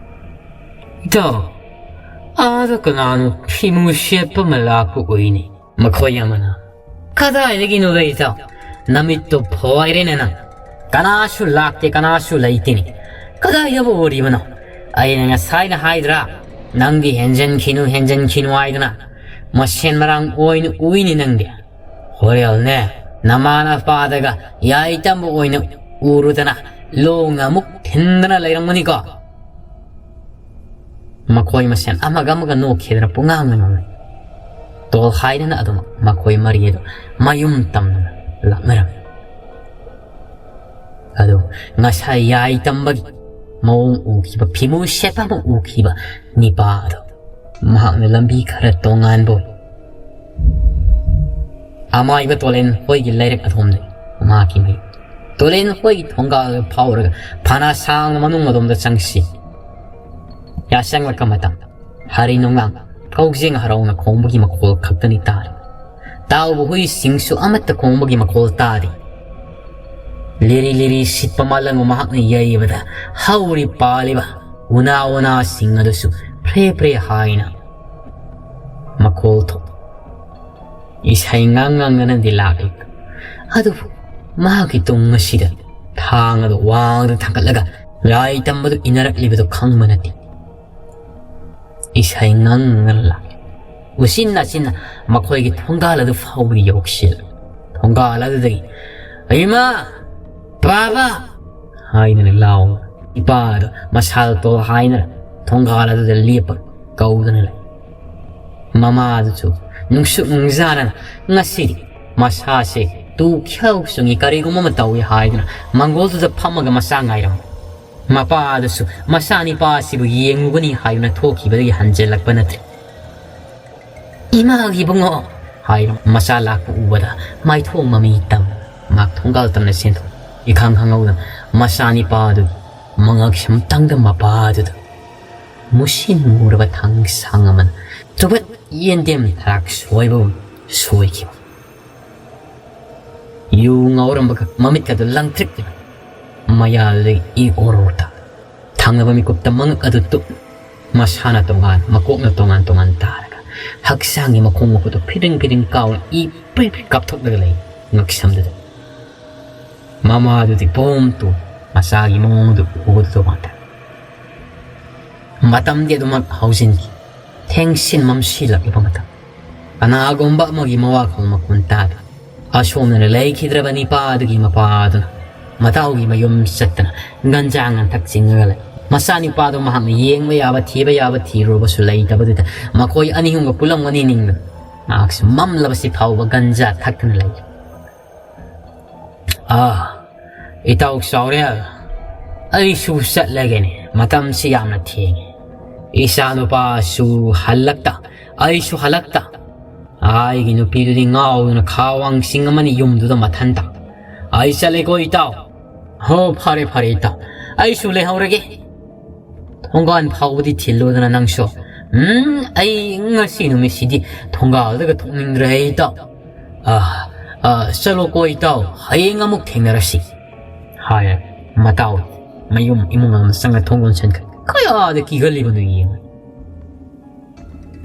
"ꯏꯇꯥꯎ, "ꯑꯗꯣ ꯀꯅꯥꯅꯣ ꯐꯤꯃꯨ ꯁꯦꯠꯄ ꯑꯃ ꯂꯥꯛꯄ ꯎꯏꯅꯤ?" ꯃꯈꯣꯏ ꯑꯃꯅ, "ꯀꯗꯥꯏꯗꯒꯤꯅꯣꯗ ꯏꯇꯥꯎ? ꯅꯃꯤꯠꯇꯣ ꯐꯣꯏꯔꯦꯅꯦ ꯅꯪ꯫ ꯀꯅꯥꯁꯨ ꯂꯥꯛꯇꯦ, ꯀꯅꯥꯁꯨ ꯂꯩꯇꯦꯅꯦ꯫ ꯀꯗꯥꯏꯗꯕꯨ ꯎꯔꯤꯕꯅꯣ? ꯑꯩꯅ ꯉꯁꯥꯏꯅ ꯍꯥꯏꯗ꯭ꯔꯥ? ꯅꯪꯗꯤ ꯍꯦꯟꯖꯟꯈꯤꯅꯨ, ꯍꯦꯟꯖꯟꯈꯤꯅꯨ ꯍꯥꯏꯗꯅ꯫ ꯃꯁꯦꯟ ꯃꯔꯥꯡ ꯑꯣꯏꯅ ꯎꯏꯅꯦ ꯅꯪꯗꯤ꯫ ꯍꯣꯔꯦꯜꯅꯦ, ꯅꯃꯥ ꯅꯄꯥꯗꯒ ꯌꯥꯏ ꯇꯝꯕ ꯑꯣꯏꯅ ꯎꯔꯨꯗꯅ ꯂꯣꯡꯅ ꯑꯃꯨꯛ ꯊꯤꯟꯗꯅ ꯂꯩꯔꯝꯒꯅꯤꯀꯣ?" ꯃꯈꯣꯏ ꯃꯁꯦꯟ ꯑꯃꯒ ꯑꯃꯒ ꯅꯣꯛꯈꯤꯗꯅ ꯄꯨꯡꯉꯥꯡꯗ ꯉꯥꯡꯅꯩ꯫ ꯇꯣꯜ ꯍꯥꯏꯗꯅ ꯑꯗꯨꯝ ꯃꯈꯣꯏ ꯃꯔꯤ ꯑꯗꯨ ꯃꯌꯨꯝ ꯇꯝꯗꯅ ꯂꯥꯛꯅꯔꯝꯃꯤ꯫ ꯑꯗꯨ ꯉꯁꯥꯏ ꯌꯥꯏ ꯇꯝꯕꯒꯤ ꯃꯑꯣꯡ ꯎꯈꯤꯕ, ꯐꯤꯃꯨ ꯁꯦꯠꯄ ꯑꯃ ꯎꯈꯤꯕ ꯅꯤꯄꯥ ꯑꯗꯣ, ꯃꯍꯥꯛꯅ ꯂꯝꯕꯤ ꯈꯔ ꯇꯣꯉꯥꯟꯕ ꯑꯣꯏ꯫ ꯑꯃꯥꯏꯕ ꯇꯣꯂꯦꯟ ꯍꯣꯏꯒꯤ ꯂꯩꯔꯛ ꯑꯗꯣꯝꯗ ꯃꯍꯥꯛꯀꯤ ꯃꯌꯨꯝ꯫ ꯇꯣꯂꯦꯟ ꯍꯣꯏꯒꯤ ꯊꯣꯡꯒꯥꯜ ꯐꯥꯎꯔꯒ ꯐꯅ ꯁꯥꯡꯅ ꯃꯅꯨꯡ ꯑꯗꯣꯝꯗ ꯆꯪꯁꯤ꯫ ꯌꯥꯆꯪꯂꯛꯄ ꯃꯇꯝ, ꯍꯔꯤ ꯅꯣꯡꯂꯥꯡ, ꯀꯧꯖꯦꯡ ꯍꯔꯥꯎꯅ ꯈꯣꯡꯕꯒꯤ ꯃꯈꯣꯜ ꯈꯛꯇꯅꯤ ꯇꯥꯔꯤ꯫ ꯇꯥꯎꯕ ꯍꯨꯏꯁꯤꯡꯁꯨ ꯑꯃꯠꯇ ꯈꯣꯡꯕꯒꯤ ꯃꯈꯣꯜ ꯇꯥꯗꯦ꯫ ꯂꯤꯔꯤ ꯂꯤꯔꯤ ꯁꯤꯠꯄ ꯃꯥꯂꯪꯕ ꯃꯍꯥꯛꯅ ꯌꯩꯕꯗ ꯍꯧꯔꯤ ꯄꯥꯜꯂꯤꯕ ꯎꯅꯥ ꯋꯥꯅꯥꯁꯤꯡ ꯑꯗꯨꯁꯨ ꯐ꯭ꯔꯦ ꯐ꯭ꯔꯦ ꯍꯥꯏꯅ ꯃꯈꯣꯜ ꯊꯣꯛꯏ꯫ ꯏꯁꯩ ꯉꯥꯡ ꯉꯥꯡꯗꯅꯗꯤ ꯂꯥꯛꯂꯤ꯫ ꯑꯗꯨꯕꯨ ꯃꯍꯥꯛꯀꯤ ꯇꯨꯡ ꯑꯁꯤꯗ ꯊꯥꯡ ꯑꯗꯨ ꯋꯥꯡꯅ ꯊꯥꯡꯒꯠꯂꯒ ꯂꯥꯏ ꯇꯝꯕꯗꯨ ꯏꯟꯅꯔꯛꯂꯤꯕꯗꯨ ꯈꯪꯕ ꯅꯠꯇꯦ꯫ ꯏꯁꯩ ꯉꯪꯗꯅ ꯂꯥꯛꯂꯤ꯫ ꯎꯆꯤꯟ ꯅꯥꯆꯤꯟꯅ ꯃꯈꯣꯏꯒꯤ ꯊꯣꯡꯒꯥꯜ ꯑꯗꯨ ꯐꯥꯎꯕ ꯌꯧꯁꯤꯜꯂꯤ꯫ ꯊꯣꯡꯒꯥꯜ ꯑꯗꯨꯗꯒꯤ, "ꯏꯃꯥ! ꯕꯥꯕꯥ!" ꯍꯥꯏꯗꯅ ꯂꯥꯎ꯫ ꯏꯄꯥ ꯑꯗꯨ ꯃꯁꯥꯗ ꯇꯣꯜ ꯍꯥꯏꯅ ꯊꯣꯡꯒꯥꯜ ꯑꯗꯨꯗ ꯂꯦꯞꯄ ꯀꯧꯗꯨꯅ ꯂꯩ꯫ ꯃꯃꯥꯗꯨꯁꯨ ꯅꯨꯡꯁꯨꯛ ꯅꯨꯡꯖꯥꯅꯅ ꯉꯁꯤꯗꯤ ꯃꯁꯥꯁꯦ ꯇꯨ ꯈ꯭ꯌꯥꯎ ꯆꯨꯡꯉꯤ, ꯀꯔꯤꯒꯨꯝꯕ ꯑꯃ ꯇꯧꯏ ꯍꯥꯏꯗꯨꯅ ꯃꯪꯒꯣꯜꯗꯨꯗ ꯐꯝꯃꯒ ꯃꯆꯥ ꯉꯥꯏꯔꯝꯃꯤ꯫ ꯃꯄꯥ ꯑꯗꯨꯁꯨ ꯃꯆꯥꯅꯤꯄꯥ ꯑꯁꯤꯕꯨ ꯌꯦꯡꯂꯨꯒꯅꯤ ꯍꯥꯏꯗꯨꯅ ꯊꯣꯛꯈꯤꯕꯗꯒꯤ ꯍꯟꯖꯤꯜꯂꯛꯄ ꯅꯠꯇ꯭ꯔꯤ꯫ "ꯏꯃꯥꯒꯤ ꯏꯕꯨꯡꯉꯣ!" ꯍꯥꯏꯗꯨꯅ ꯃꯆꯥ ꯂꯥꯛꯄ ꯎꯕꯗ ꯃꯥꯏꯊꯣꯡ ꯃꯃꯤ ꯇꯝ, ꯃꯍꯥꯛ ꯊꯣꯡꯒꯥꯜ ꯇꯝꯅ ꯆꯦꯟꯊꯣꯛ꯫ ꯏꯈꯪ ꯈꯪꯍꯧꯗꯅ ꯃꯆꯥꯅꯤꯄꯥ ꯑꯗꯨꯒꯤ ꯃꯉꯛ ꯁꯝꯇꯪꯗ ꯃꯄꯥ ꯑꯗꯨꯗ ꯃꯨꯁꯤꯟ ꯃꯨꯔꯕ ꯊꯥꯡꯁꯥꯡ ꯑꯃꯅ ꯇꯨꯕꯠ ꯌꯦꯟꯗꯦꯝ ꯊꯔꯥꯛ ꯁꯣꯏꯕꯒꯨꯝ ꯁꯣꯏꯈꯤꯕ꯫ ꯌꯨ ꯉꯥꯎꯔꯝꯕꯒ ꯃꯃꯤꯠꯀꯗꯨ ꯂꯪꯇ꯭ꯔꯤꯛ ꯃꯌꯥꯗꯨꯗꯒꯤ ꯏ ꯑꯣꯔꯣ ꯇꯥ꯫ ꯊꯪꯅꯕ ꯃꯤꯀꯨꯞꯇ ꯃꯉꯛ ꯑꯗꯨ ꯇꯨꯞ꯫ ꯃꯁꯥꯅ ꯇꯣꯉꯥꯟ, ꯃꯀꯣꯛꯅ ꯇꯣꯉꯥꯟ ꯇꯣꯉꯥꯟ ꯇꯥꯔꯒ, ꯍꯛꯆꯥꯡꯒꯤ ꯃꯈꯣꯡ ꯃꯈꯨꯠꯇꯣ ꯐꯤꯗ꯭ꯔꯤꯡ ꯐꯤꯗ꯭ꯔꯤꯡ ꯀꯥꯎꯅ ꯏ ꯄ꯭ꯔꯤꯛ ꯄ꯭ꯔꯤꯛ ꯀꯥꯞꯊꯣꯛꯂꯒ ꯂꯩ ꯉꯛꯁꯝꯗꯨꯗ꯫ ꯃꯃꯥꯗꯨꯗꯤ ꯄꯣꯝ ꯇꯨ ꯃꯆꯥꯒꯤ ꯃꯑꯣꯡꯗꯨ ꯎꯕꯗꯨꯗ ꯃꯥꯗ ꯃꯇꯝꯗꯤ ꯑꯗꯨꯃꯛ ꯍꯧꯖꯤꯟꯈꯤ꯫ ꯊꯦꯡꯁꯤꯟ ꯃꯝꯁꯤꯜꯂꯛꯂꯕ ꯃꯇꯝ꯫ ꯀꯅꯥꯒꯨꯝꯕ ꯑꯃꯒꯤ ꯃꯋꯥꯈꯣꯜ ꯃꯈꯣꯟ ꯇꯥꯗꯦ꯫ ꯑꯁꯣꯝꯗꯅ ꯂꯩꯈꯤꯗ꯭ꯔꯕ ꯅꯤꯄꯥꯗꯨꯒꯤ ꯃꯄꯥꯗꯨꯅ ꯃꯇꯥꯎꯒꯤ ꯃꯌꯨꯝ ꯆꯠꯇꯅ ꯒꯟꯖꯥ ꯉꯟꯊꯛ ꯆꯤꯡꯉꯒ ꯂꯩ꯫ ꯃꯆꯥꯅꯤꯄꯥꯗꯨ ꯃꯍꯥꯛꯅ ꯌꯦꯡꯕ ꯌꯥꯕ, ꯊꯤꯕ ꯌꯥꯕ ꯊꯤꯔꯨꯔꯕꯁꯨ ꯂꯩꯇꯕꯗꯨꯗ ꯃꯈꯣꯏ ꯑꯅꯤ ꯑꯍꯨꯝꯒ ꯄꯨꯜꯂꯝꯒꯅꯤ ꯅꯤꯡꯗꯨꯅ ꯃꯍꯥꯛꯁꯨ ꯃꯝꯂꯕꯁꯤ ꯐꯥꯎꯕ ꯒꯟꯖꯥ ꯊꯛꯇꯨꯅ ꯂꯩ꯫ "ꯑꯥ, ꯏꯇꯥꯎ ꯆꯥꯎꯔꯦꯜ, ꯑꯩꯁꯨ ꯆꯠꯂꯒꯦꯅꯦ, ꯃꯇꯝꯁꯤ ꯌꯥꯝꯅ ꯊꯦꯡꯉꯦ꯫ ꯏꯆꯥ ꯅꯨꯄꯥꯁꯨ ꯍꯜꯂꯛꯇ, ꯑꯩꯁꯨ ꯍꯜꯂꯛꯇ꯫ ꯑꯩꯒꯤ ꯅꯨꯄꯤꯗꯨꯗꯤ ꯉꯥꯎꯗꯨꯅ ꯈꯥ ꯋꯥꯡ ꯆꯤꯡ ꯑꯃꯅꯤ ꯌꯨꯝꯗꯨꯗ ꯃꯊꯟꯇ꯫ ꯑꯩ ꯆꯠꯂꯦꯀꯣ ꯏꯇꯥꯎ꯫ ꯍꯣ, ꯐꯔꯦ, ꯐꯔꯦ ꯏꯇꯥꯎ, ꯑꯩꯁꯨ ꯂꯩꯍꯧꯔꯒꯦ꯫ ꯊꯣꯡꯒꯥꯟ ꯐꯥꯎꯕꯗꯤ ꯊꯤꯜꯂꯨꯗꯅ ꯅꯪꯁꯨ꯫ ꯎꯝ, ꯑꯩ ꯉꯁꯤ ꯅꯨꯃꯤꯠꯁꯤꯗꯤ ꯊꯣꯡꯒꯥꯜꯗꯒ ꯊꯣꯛꯅꯤꯡꯗ꯭ꯔꯦ ꯏꯇꯥꯎ꯫ ꯑꯥ, ꯑꯥ, ꯆꯠꯂꯣꯀꯣ ꯏꯇꯥꯎ, ꯍꯌꯦꯡ ꯑꯃꯨꯛ ꯊꯦꯡꯅꯔꯁꯤ," ꯍꯥꯏꯔꯦ꯫ ꯃꯇꯥꯎ ꯃꯌꯨꯝ ꯏꯃꯨꯡ ꯑꯃ ꯆꯪꯉ ꯊꯣꯡ ꯂꯣꯟꯁꯤꯟꯈ꯭ꯔꯦ꯫ ꯀꯌꯥꯗ ꯀꯤꯒꯜꯂꯤꯕꯅꯣ ꯌꯦꯡꯉꯨ꯫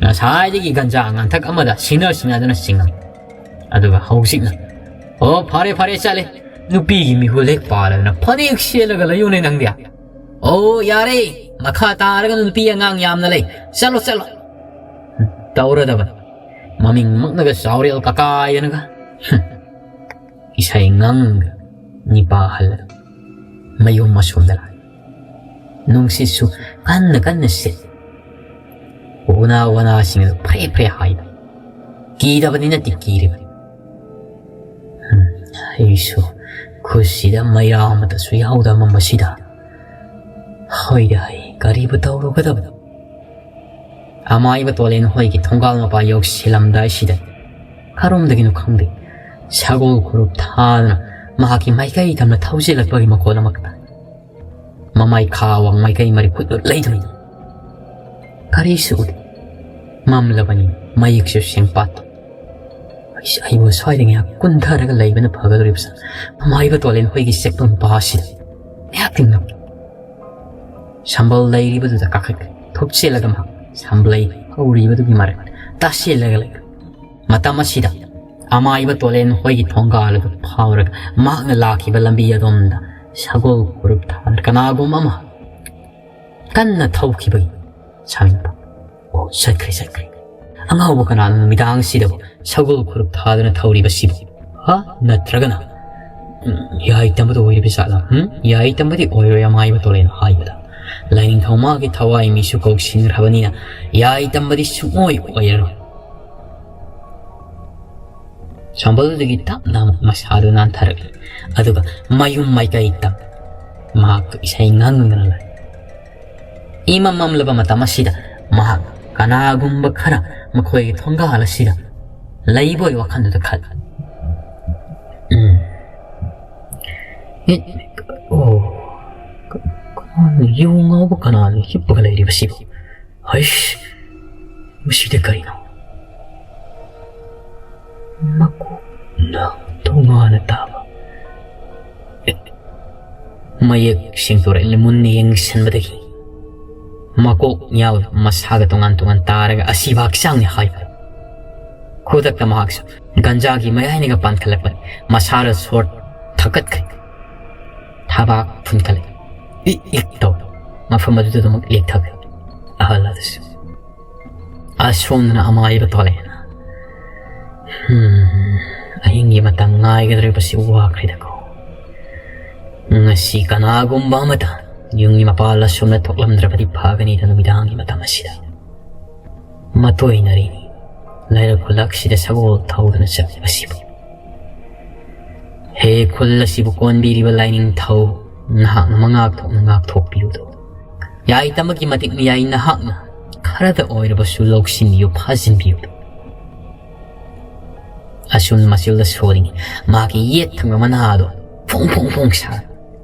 ꯉꯁꯥꯏꯗꯒꯤ ꯒꯟꯖꯥ ꯉꯥꯡꯊꯛ ꯑꯃꯗ ꯁꯤꯟꯅ ꯁꯤꯟꯅꯗꯨꯅ ꯆꯤꯡꯉꯝꯃꯤ꯫ ꯑꯗꯨꯒ ꯍꯧꯖꯤꯛꯅ, "ꯑꯣ, ꯐꯔꯦ, ꯐꯔꯦ, ꯆꯠꯂꯦ꯫ ꯅꯨꯄꯤꯒꯤ ꯃꯤꯍꯨꯜ ꯍꯦꯛ ꯄꯥꯜꯂꯗꯅ ꯐꯅꯦꯛ ꯁꯦꯠꯂꯒ ꯂꯩꯌꯨꯅꯦ ꯅꯪꯗꯤ꯫ ꯑꯣ, ꯌꯥꯔꯦ, ꯃꯈꯥ ꯇꯥꯔꯒ ꯅꯨꯄꯤ ꯑꯉꯥꯡ ꯌꯥꯝꯅ ꯂꯩ꯫ ꯆꯠꯂꯣ, ꯆꯠꯂꯣ꯫" ꯇꯧꯔꯗꯕꯅꯤ꯫ ꯃꯃꯤꯡꯃꯛꯅꯒ ꯆꯥꯎꯔꯦꯜ ꯀꯀꯥꯏꯗꯅꯒ꯫ ꯍꯨꯝ꯫ ꯏꯁꯩ ꯉꯪ ꯅꯤꯄꯥ ꯍꯜꯂ ꯃꯌꯨꯝ ꯑꯁꯣꯝꯗ ꯂꯥꯛꯏ꯫ ꯅꯨꯡꯁꯤꯠꯁꯨ ꯀꯟꯅ ꯀꯟꯅ ꯁꯤꯠ꯫ ꯎꯅꯥ ꯋꯥꯅꯥꯁꯤꯡ ꯑꯗꯨ ꯐ꯭ꯔꯦ ꯐ꯭ꯔꯦ ꯍꯥꯏꯕ꯫ ꯀꯤꯗꯕꯗꯤ ꯅꯠꯇꯦ, ꯀꯤꯔꯤꯕꯅꯤ꯫ ꯍꯝ, ꯑꯩꯁꯨ ꯈꯨꯠꯁꯤꯗ ꯃꯩꯔꯥ ꯑꯃꯠꯇꯁꯨ ꯌꯥꯎꯗꯕ ꯃꯁꯤꯗ꯫ ꯍꯣꯏꯗ ꯍꯩ, ꯀꯔꯤꯕꯨ ꯇꯧꯔꯨꯒꯗꯕ? ꯑꯃꯥꯏꯕ ꯇꯣꯂꯦꯟ ꯍꯣꯏꯒꯤ ꯊꯣꯡꯒꯥꯜ ꯃꯄꯥ ꯌꯧꯁꯤꯜꯂꯝꯗꯥꯏꯁꯤꯗ ꯀꯔꯣꯝꯗꯒꯤꯅꯣ ꯈꯪꯗꯦ, ꯁꯒꯣꯜ ꯈꯨꯔꯨꯞ ꯊꯥꯗꯨꯅ ꯃꯍꯥꯛꯀꯤ ꯃꯥꯏꯀꯩ ꯇꯝꯅ ꯊꯧꯖꯤꯜꯂꯛꯄꯒꯤ ꯃꯈꯣꯜ ꯑꯃꯈꯛꯇ꯫ ꯃꯃꯥꯏ ꯈꯥ ꯋꯥꯡ ꯃꯥꯏꯀꯩ ꯃꯔꯤ ꯈꯨꯠ ꯂꯩꯗꯨꯅ ꯀꯔꯤꯁꯨ ꯎꯗꯦ꯫ ꯃꯝꯂꯕꯅꯤ, ꯃꯌꯦꯛꯁꯨ ꯁꯦꯡꯄꯥꯠꯇꯦ꯫ ꯑꯩꯁ, ꯑꯩꯕꯨ ꯁ꯭ꯋꯥꯏꯗ ꯉꯥꯏꯍꯥꯛ ꯀꯨꯟꯊꯔꯒ ꯂꯩꯕꯅ ꯐꯒꯗꯧꯔꯤꯕꯁꯦ꯫ ꯃꯃꯥꯏꯕ ꯇꯣꯂꯦꯟ ꯍꯣꯏꯒꯤ ꯆꯦꯛꯄ ꯃꯄꯥ ꯑꯁꯤꯗ ꯉꯥꯏꯍꯥꯛꯇꯪ ꯉꯝ-, ꯁꯝꯕꯜ ꯂꯩꯔꯤꯕꯗꯨꯗ ꯀꯥꯈꯠꯈ꯭ꯔꯦ꯫ ꯀꯨꯞꯁꯤꯜꯂꯒ ꯃꯍꯥꯛ ꯁꯝꯕ꯭ꯂꯩ ꯍꯧꯔꯤꯕꯗꯨꯒꯤ ꯃꯔꯛ ꯇꯥꯁꯤꯜꯂꯒ ꯂꯩ꯫ ꯃꯇꯝ ꯑꯁꯤꯗ ꯑꯃꯥꯏꯕ ꯇꯣꯂꯦꯟ ꯍꯣꯏꯒꯤ ꯊꯣꯡꯒꯥꯜ ꯑꯗꯨ ꯐꯥꯎꯔꯒ ꯃꯍꯥꯛꯅ ꯂꯥꯛꯈꯤꯕ ꯂꯝꯕꯤ ꯑꯗꯣꯝꯗ ꯁꯒꯣꯜ ꯈꯨꯔꯨꯞ ꯊꯥꯗꯅ ꯀꯅꯥꯒꯨꯝꯕ ꯑꯃ ꯀꯟꯅ ꯊꯧꯈꯤꯕꯒꯤ ꯁꯃꯤꯠꯇ, "ꯑꯣ, ꯆꯠꯈ꯭ꯔꯦ, ꯆꯠꯈ꯭ꯔꯦ꯫ ꯑꯉꯥꯎꯕ ꯀꯅꯥꯅꯣ ꯅꯨꯃꯤꯗꯥꯡ ꯑꯁꯤꯗꯕꯨ ꯁꯒꯣꯜ ꯈꯨꯔꯨꯞ ꯊꯥꯗꯨꯅ ꯊꯧꯔꯤꯕꯁꯤꯕꯨ? ꯍꯥ? ꯅꯠꯇ꯭ꯔꯒꯅ, ꯎꯝ, ꯌꯥꯏ ꯇꯝꯕꯗ ꯑꯣꯏꯔꯤꯕ ꯖꯥꯠꯂꯥ? ꯎꯝ? ꯌꯥꯏ ꯇꯝꯕꯗꯤ ꯑꯣꯏꯔꯣꯏ," ꯑꯃꯥꯏꯕ ꯇꯣꯂꯦꯟ ꯍꯥꯏꯕꯗ, ꯂꯥꯏꯅꯤꯡꯊꯧ ꯃꯥꯒꯤ ꯊꯋꯥꯏ ꯃꯤꯁꯨ ꯀꯧꯁꯤꯟꯈ꯭ꯔꯕꯅꯤꯅ ꯌꯥꯏ ꯇꯝꯕꯗꯤ ꯁꯨꯡꯑꯣꯏ ꯑꯣꯏꯔꯔꯣꯏ꯫ ꯁꯝꯕꯜꯗꯒꯤ ꯇꯞꯅ ꯑꯃꯨꯛ ꯃꯁꯥꯗꯨ ꯅꯥꯟꯊꯔꯛꯂꯤ꯫ ꯑꯗꯨꯒ ꯃꯌꯨꯝ ꯃꯥꯏꯀꯩ ꯇꯝ ꯃꯍꯥꯛꯇꯨ ꯏꯁꯩ ꯉꯪꯗꯨꯅ ꯂꯩ꯫ ꯏꯃꯝ ꯃꯝꯂꯕ ꯃꯇꯝ ꯑꯁꯤꯗ ꯃꯍꯥꯛ ꯀꯅꯥꯒꯨꯝꯕ ꯈꯔ ꯃꯈꯣꯏꯒꯤ ꯊꯣꯡꯒꯥꯜ ꯑꯁꯤꯗ ꯂꯩꯕꯣꯏ ꯋꯥꯈꯜꯗꯨꯗ ꯈꯜꯂꯤ꯫ ꯎꯝ꯫ ꯑꯦ, ꯑꯣ, ꯀ-, ꯀꯅꯥꯅꯣ, ꯌꯨ ꯉꯥꯎꯕ ꯀꯅꯥꯅꯣ ꯍꯤꯞꯄꯒ ꯂꯩꯔꯤꯕꯁꯤꯕꯨ? ꯍꯩꯁ, ꯃꯁꯤꯗ ꯀꯔꯤꯅꯣ? ꯃꯀꯣꯛꯅ ꯇꯣꯉꯥꯟꯅ ꯇꯥꯕ꯫ ꯑꯦ, ꯃꯌꯦꯛ ꯁꯦꯡꯗꯣꯔꯛꯂꯦ꯫ ꯃꯨꯟꯅ ꯌꯦꯡꯁꯤꯟꯕꯗꯒꯤ ꯃꯀꯣꯛ ꯌꯥꯎ ꯃꯁꯥꯒ ꯇꯣꯉꯥꯟ ꯇꯣꯉꯥꯟ ꯇꯥꯔꯒ ꯑꯁꯤꯕ ꯍꯛꯆꯥꯡꯅꯤ ꯍꯥꯏꯕ꯫ ꯈꯨꯗꯛꯇ ꯃꯍꯥꯛꯁꯨ ꯒꯟꯖꯥꯒꯤ ꯃꯌꯥꯏꯅꯒ ꯄꯥꯟꯈꯠꯂꯛꯄ ꯃꯁꯥꯗ ꯁꯣꯔ ꯊꯛꯀꯠꯈ꯭ꯔꯦ꯫ ꯊꯕꯥꯛ ꯐꯨꯟꯈꯠꯂꯦ꯫ ꯏꯛ ꯏꯛ ꯇꯧ ꯃꯐꯝ ꯑꯗꯨꯗ ꯑꯗꯨꯃꯛ ꯂꯦꯛꯊꯈ꯭ꯔꯦ꯫ ꯑꯍꯜ ꯑꯗꯨꯁꯨ ꯑꯁꯣꯝꯗꯅ ꯑꯃꯥꯏꯕ ꯇꯣꯂꯦꯅ, "ꯍꯝ, ꯑꯍꯤꯡꯒꯤ ꯃꯇꯝ ꯉꯥꯏꯒꯗꯧꯔꯤꯕꯁꯤ ꯋꯥꯈ꯭ꯔꯦꯗꯀꯣ꯫ ꯉꯁꯤ ꯀꯅꯥꯒꯨꯝꯕ ꯑꯃꯇ ꯌꯨꯝꯒꯤ ꯃꯄꯥꯜ ꯑꯁꯣꯝꯗ ꯊꯣꯛꯂꯝꯗ꯭ꯔꯕꯗꯤ ꯐꯒꯅꯤꯗ ꯅꯨꯃꯤꯗꯥꯡꯒꯤ ꯃꯇꯝ ꯑꯁꯤꯗ꯫ ꯃꯇꯣꯏꯅꯔꯤꯅꯤ ꯂꯩꯔꯛ ꯈꯨꯜꯂꯛꯁꯤꯗ ꯁꯒꯣꯜ ꯊꯧꯗꯨꯅ ꯆꯠꯂꯤꯕꯁꯤꯕꯨ꯫ ꯍꯦ ꯈꯨꯜ ꯑꯁꯤꯕꯨ ꯀꯣꯟꯕꯤꯔꯤꯕ ꯂꯥꯏꯅꯤꯡꯊꯧ, ꯅꯍꯥꯛꯅ ꯃꯉꯥꯛ ꯊꯣꯛꯅ ꯉꯥꯛꯊꯣꯛꯄꯤꯌꯨꯗꯣ꯫ ꯌꯥꯏ ꯇꯝꯕꯒꯤ ꯃꯇꯤꯛ ꯃꯌꯥꯏ ꯅꯍꯥꯛꯅ ꯈꯔꯗ ꯑꯣꯏꯔꯕꯁꯨ ꯂꯧꯁꯤꯟꯕꯤꯌꯨ, ꯐꯥꯖꯤꯟꯕꯤꯌꯨꯗꯣ꯫" ꯑꯁꯨꯝ ꯃꯆꯤꯜꯗ ꯁꯣꯜꯂꯤꯉꯩ ꯃꯍꯥꯛꯀꯤ ꯌꯦꯠ ꯊꯪꯕ ꯃꯅꯥ ꯑꯗꯨ ꯐꯣꯡ ꯐꯣꯡ ꯐꯣꯡ ꯁꯥꯔꯦ꯫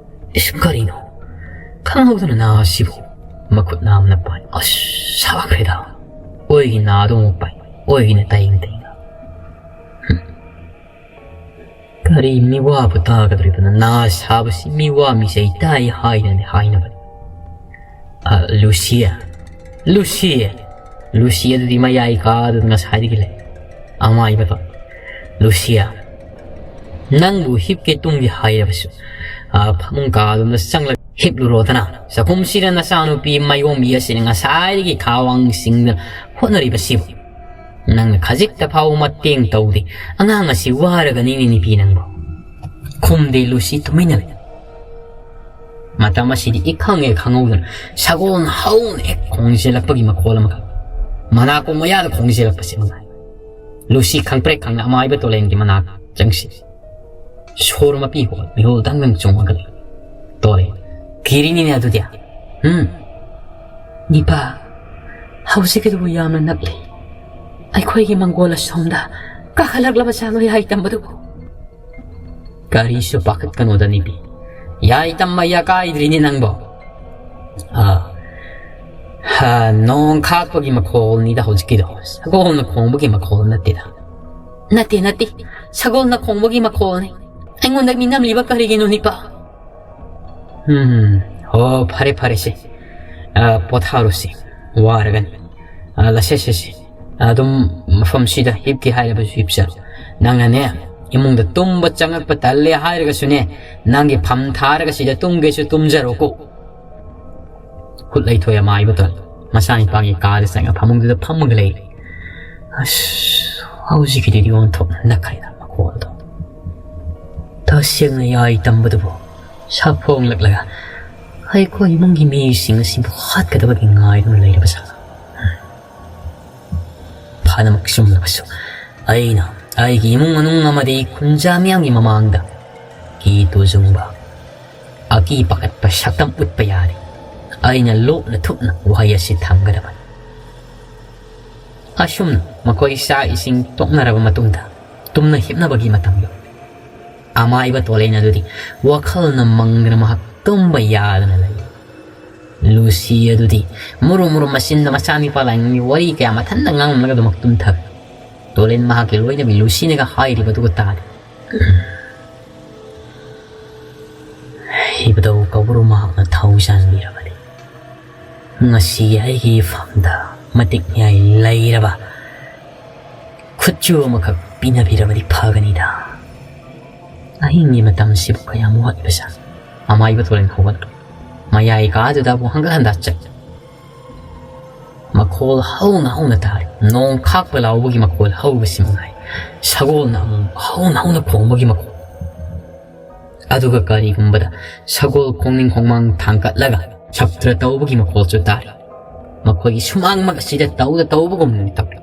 "ꯏꯁ, ꯀꯔꯤꯅꯣ? ꯈꯪꯍꯧꯗꯅ ꯅꯥ ꯑꯁꯤꯕꯨ?" ꯃꯈꯨꯠ ꯅꯥꯝꯅ ꯄꯥꯏ꯫ "ꯑꯁ, ꯁꯥꯈ꯭ꯔꯦꯗ꯫ ꯑꯣꯏꯒꯤ ꯅꯥꯗꯣ ꯑꯃꯨꯛ ꯄꯥꯏ꯫ ꯑꯣꯏꯒꯤꯅ ꯇꯥꯏꯡ ꯇꯥꯏꯡ꯫ ꯍꯨꯝ꯫ ꯀꯔꯤ ꯃꯤꯋꯥꯕꯨ ꯇꯥꯒꯗꯧꯔꯤꯕꯅꯣ? ꯅꯥ ꯁꯥꯕꯁꯤ ꯃꯤꯋꯥ ꯃꯤꯆꯩ ꯇꯥꯏ ꯍꯥꯏꯅꯗꯤ ꯍꯥꯏꯅꯕꯅꯤ꯫ ꯑ, ꯂꯨꯁꯤꯌꯥ, "ꯂꯨꯁꯤ!" ꯂꯨꯁꯤ ꯑꯗꯨꯗꯤ ꯃꯌꯥꯏ ꯀꯥꯗꯨꯅ ꯉꯁꯥꯏꯗꯒꯤ ꯂꯩ꯫ ꯑꯃꯥꯏꯕꯗꯣ, "ꯂꯨꯁꯤꯌꯥ, ꯅꯪꯕꯨ ꯍꯤꯞꯀꯦ ꯇꯨꯝꯒꯦ ꯍꯥꯏꯔꯕꯁꯨ, ꯑ, ꯐꯃꯨꯡ ꯀꯥꯗꯨꯅ ꯆꯪꯂꯒ ꯍꯤꯞꯂꯨꯔꯣꯗꯅ꯫ ꯆꯥꯛꯈꯨꯝꯁꯤꯗ ꯅꯆꯥꯅꯨꯄꯤ ꯃꯥꯏꯑꯣꯟꯕꯤ ꯑꯁꯤꯅ ꯉꯁꯥꯏꯗꯒꯤ ꯈꯥꯋꯥꯡ ꯆꯤꯡꯗꯅ ꯍꯣꯠꯅꯔꯤꯕꯁꯤꯕꯨ ꯅꯪꯅ ꯈꯖꯤꯛꯇ ꯐꯥꯎꯕ ꯃꯇꯦꯡ ꯇꯧꯗꯦ꯫ ꯑꯉꯥꯡ ꯑꯁꯤ ꯋꯥꯔꯒꯅꯤꯅꯦ ꯅꯨꯄꯤ ꯅꯪꯕꯨ꯫" ꯈꯨꯝꯗꯦ ꯂꯨꯁꯤ, ꯇꯨꯃꯤꯟꯅ ꯂꯩ꯫ ꯃꯇꯝ ꯑꯁꯤꯗꯤ ꯏꯈꯪ ꯍꯦꯛ ꯈꯪꯍꯧꯗꯅ ꯁꯒꯣꯜ ꯍꯧꯅ ꯍꯦꯛ ꯈꯣꯡꯖꯤꯜꯂꯛꯄꯒꯤ ꯃꯈꯣꯜ ꯑꯃꯈꯛ, ꯃꯅꯥꯀꯣꯡ ꯃꯌꯥꯗ ꯈꯣꯡꯖꯤꯜꯂꯛꯄꯁꯤ ꯃꯉꯥꯏ꯫ ꯂꯨꯁꯤ ꯈꯪꯄ꯭ꯔꯦꯛ ꯈꯪꯅ ꯑꯃꯥꯏꯕ ꯇꯣꯂꯦꯟꯒꯤ ꯃꯅꯥꯛ ꯆꯪꯁꯤ꯫ ꯁꯣꯔ ꯃꯄꯤ ꯍꯣꯜ, ꯃꯤꯍꯨꯜ ꯗꯪ ꯗꯪ ꯆꯣꯡꯉꯒ ꯂꯩ꯫ "ꯇꯣꯂꯦꯟ, ꯀꯤꯔꯤꯅꯤꯅꯦ ꯑꯗꯨꯗꯤ?" "ꯎꯝ?" "ꯅꯤꯄꯥ, ꯍꯧꯖꯤꯛꯀꯤꯗꯨꯕꯨ ꯌꯥꯝꯅ ꯅꯛꯂꯤ꯫ ꯑꯩꯈꯣꯏꯒꯤ ꯃꯪꯒꯣꯜ ꯑꯁꯣꯝꯗ ꯀꯥꯈꯠꯂꯛꯂꯕ ꯖꯥꯠꯂꯣ ꯌꯥꯏ ꯇꯝꯕꯗꯨꯕꯨ?" "ꯀꯔꯤꯁꯨ ꯄꯥꯈꯠꯀꯅꯨꯗ ꯅꯨꯄꯤ, ꯌꯥꯏ ꯇꯝꯕ ꯌꯥꯀꯥꯏꯗ꯭ꯔꯤꯅꯤ ꯅꯪꯕꯣ꯫ ꯑꯥ, ꯍꯥ, ꯅꯣꯡ ꯈꯥꯛꯄꯒꯤ ꯃꯈꯣꯜꯅꯤꯗ ꯍꯧꯖꯤꯛꯀꯤꯗꯣ, ꯁꯒꯣꯜꯅ ꯈꯣꯡꯕꯒꯤ ꯃꯈꯣꯜ ꯅꯠꯇꯦꯗ꯫" "ꯅꯠꯇꯦ, ꯅꯠꯇꯦ, ꯁꯒꯣꯜꯅ ꯈꯣꯡꯕꯒꯤ ꯃꯈꯣꯜꯅꯤ꯫ ꯑꯩꯉꯣꯟꯗ ꯅꯤꯡꯉꯝꯂꯤꯕ ꯀꯔꯤꯒꯤꯅꯣ ꯅꯤꯄꯥ?" "ꯎꯝ, ꯍꯣ, ꯐꯔꯦ, ꯐꯔꯦꯁꯦ꯫ ꯑ, ꯄꯣꯊꯥꯔꯨꯁꯤ꯫ ꯋꯥꯔꯒꯅꯤ꯫ ꯑ, ꯂꯁꯦ, ꯁꯦ, ꯁꯦ꯫ ꯑꯗꯨꯝ ꯃꯐꯝꯁꯤꯗ ꯍꯤꯞꯀꯦ ꯍꯥꯏꯔꯕꯁꯨ ꯍꯤꯞꯆꯔꯣ꯫ ꯅꯪꯅꯅꯦ, ꯏꯃꯨꯡꯗ ꯇꯨꯝꯕ ꯆꯪꯉꯛꯄ ꯇꯜꯂꯦ ꯍꯥꯏꯔꯒꯁꯨꯅꯦ, ꯅꯪꯒꯤ ꯐꯝ ꯊꯥꯔꯒ ꯁꯤꯗ ꯇꯨꯝꯒꯦꯁꯨ ꯇꯨꯝꯖꯔꯣꯀꯣ꯫" ꯈꯨꯠ ꯂꯩꯊꯣꯛꯑꯦ ꯃꯥꯏꯕꯗꯣ꯫ ꯃꯆꯥꯅꯤꯄꯥꯒꯤ ꯀꯥꯗ ꯆꯪꯉ ꯐꯃꯨꯡꯗꯨꯗ ꯐꯝꯃꯒ ꯂꯩꯔꯦ꯫ ꯑꯁ, ꯍꯧꯖꯤꯛꯀꯤꯗꯨꯗꯤ ꯑꯣꯟꯊꯣꯛꯅ ꯅꯛꯈ꯭ꯔꯦꯗ ꯃꯈꯣꯜꯗꯣ꯫ ꯇꯁꯦꯡꯅ ꯌꯥꯏ ꯇꯝꯕꯗꯨꯕꯨ ꯁꯥꯐꯣꯡꯂꯛꯂꯒ ꯑꯩꯈꯣꯏ ꯏꯃꯨꯡꯒꯤ ꯃꯤꯁꯤꯡ ꯑꯁꯤꯕꯨ ꯍꯥꯠꯀꯗꯕꯒꯤ ꯉꯥꯏꯗꯨꯅ ꯂꯩꯔꯕ ꯖꯥꯠꯂ? ꯐꯅꯃꯛ ꯆꯨꯝꯂꯕꯁꯨ, ꯑꯩꯅ ꯑꯩꯒꯤ ꯏꯃꯨꯡ ꯃꯅꯨꯡ ꯑꯃꯗꯤ ꯈꯨꯟꯖꯥ ꯃꯤꯌꯥꯝꯒꯤ ꯃꯃꯥꯡꯗ ꯀꯤ ꯇꯨꯖꯨꯡꯕ, ꯑꯀꯤ ꯄꯥꯈꯠꯄ ꯁꯛꯇꯝ ꯎꯠꯄ ꯌꯥꯗꯦ꯫ ꯑꯩꯅ ꯂꯣꯠꯅ ꯊꯨꯞꯅ ꯋꯥꯍꯩ ꯑꯁꯤ ꯊꯝꯒꯗꯕꯅꯤ꯫ ꯑꯁꯨꯝꯅ ꯃꯈꯣꯏ ꯆꯥꯛ ꯏꯁꯤꯡ ꯇꯣꯛꯅꯔꯕ ꯃꯇꯨꯡꯗ ꯇꯨꯝꯅ ꯍꯤꯞꯅꯕꯒꯤ ꯃꯇꯝ ꯌꯧꯔꯦ꯫ ꯑꯃꯥꯏꯕ ꯇꯣꯂꯦꯟ ꯑꯗꯨꯗꯤ ꯋꯥꯈꯜꯅ ꯃꯪꯗꯅ ꯃꯍꯥꯛ ꯇꯨꯝꯕ ꯌꯥꯗꯅ ꯂꯩ꯫ ꯂꯨꯁꯤ ꯑꯗꯨꯗꯤ ꯃꯨꯔꯨ ꯃꯨꯔꯨ ꯃꯆꯤꯟꯗ ꯃꯆꯥꯅꯤꯄꯥ ꯂꯥꯏꯅꯤꯡꯒꯤ ꯋꯥꯔꯤ ꯀꯌꯥ ꯃꯊꯟꯇ ꯉꯥꯡꯂꯝꯂꯒ ꯑꯗꯨꯃꯛ ꯇꯨꯝꯊꯈ꯭ꯔꯦ꯫ ꯇꯣꯂꯦꯟ ꯃꯍꯥꯛꯀꯤ ꯂꯣꯏꯅꯕꯤ ꯂꯨꯁꯤꯅꯒ ꯍꯥꯏꯔꯤꯕꯗꯨꯒ ꯇꯥꯔꯦ꯫ ꯏꯕꯨꯙꯧ ꯀꯧꯕ꯭ꯔꯨ ꯃꯍꯥꯛꯅ ꯊꯧ ꯆꯥꯟꯕꯤꯔꯕꯗꯤ꯫ ꯉꯁꯤ ꯑꯩꯒꯤ ꯏꯐꯝꯗ ꯃꯇꯤꯛ ꯃꯌꯥꯏ ꯂꯩꯔꯕ ꯈꯨꯠꯆꯨ ꯑꯃꯈꯛ ꯄꯤꯅꯕꯤꯔꯕꯗꯤ ꯐꯒꯅꯤꯗ꯫ ꯑꯍꯤꯡꯒꯤ ꯃꯇꯝꯁꯤꯕꯨ ꯀꯌꯥꯝ ꯋꯥꯠꯂꯤꯕꯖꯥꯠꯅꯣ? ꯑꯃꯥꯏꯕ ꯇꯣꯔꯦꯟ ꯈꯣꯡꯒꯠꯂꯨ꯫ ꯃꯌꯥꯏ ꯀꯥꯗꯨꯗ ꯑꯃꯨꯛ ꯍꯪꯒꯠ ꯍꯟꯗ ꯆꯠ꯫ ꯃꯈꯣꯜ ꯍꯧꯅ ꯍꯧꯅ ꯇꯥꯔꯤ꯫ ꯅꯣꯡ ꯈꯥꯛꯄ ꯂꯥꯎꯕꯒꯤ ꯃꯈꯣꯜ ꯍꯧꯕꯁꯤ ꯃꯉꯥꯏ꯫ ꯁꯒꯣꯜꯅ ꯑꯃꯨꯛ ꯍꯧꯅ ꯍꯧꯅ ꯈꯣꯡꯕꯒꯤ ꯃꯈꯣꯜ꯫ ꯑꯗꯨꯒ ꯀꯔꯤꯒꯨꯝꯕꯗ ꯁꯒꯣꯜ ꯈꯣꯡꯅꯤꯡ ꯈꯣꯡꯃꯥꯡ ꯊꯥꯡꯒꯠꯂꯒ ꯁꯞꯇ꯭ꯔ ꯇꯧꯕꯒꯤ ꯃꯈꯣꯜꯁꯨ ꯇꯥꯔꯤ꯫ ꯃꯈꯣꯏꯒꯤ ꯁꯨꯃꯥꯡꯃꯛ ꯑꯁꯤꯗ ꯇꯧꯗ ꯇꯧꯕꯒꯨꯝꯅ ꯇꯧꯔꯤ꯫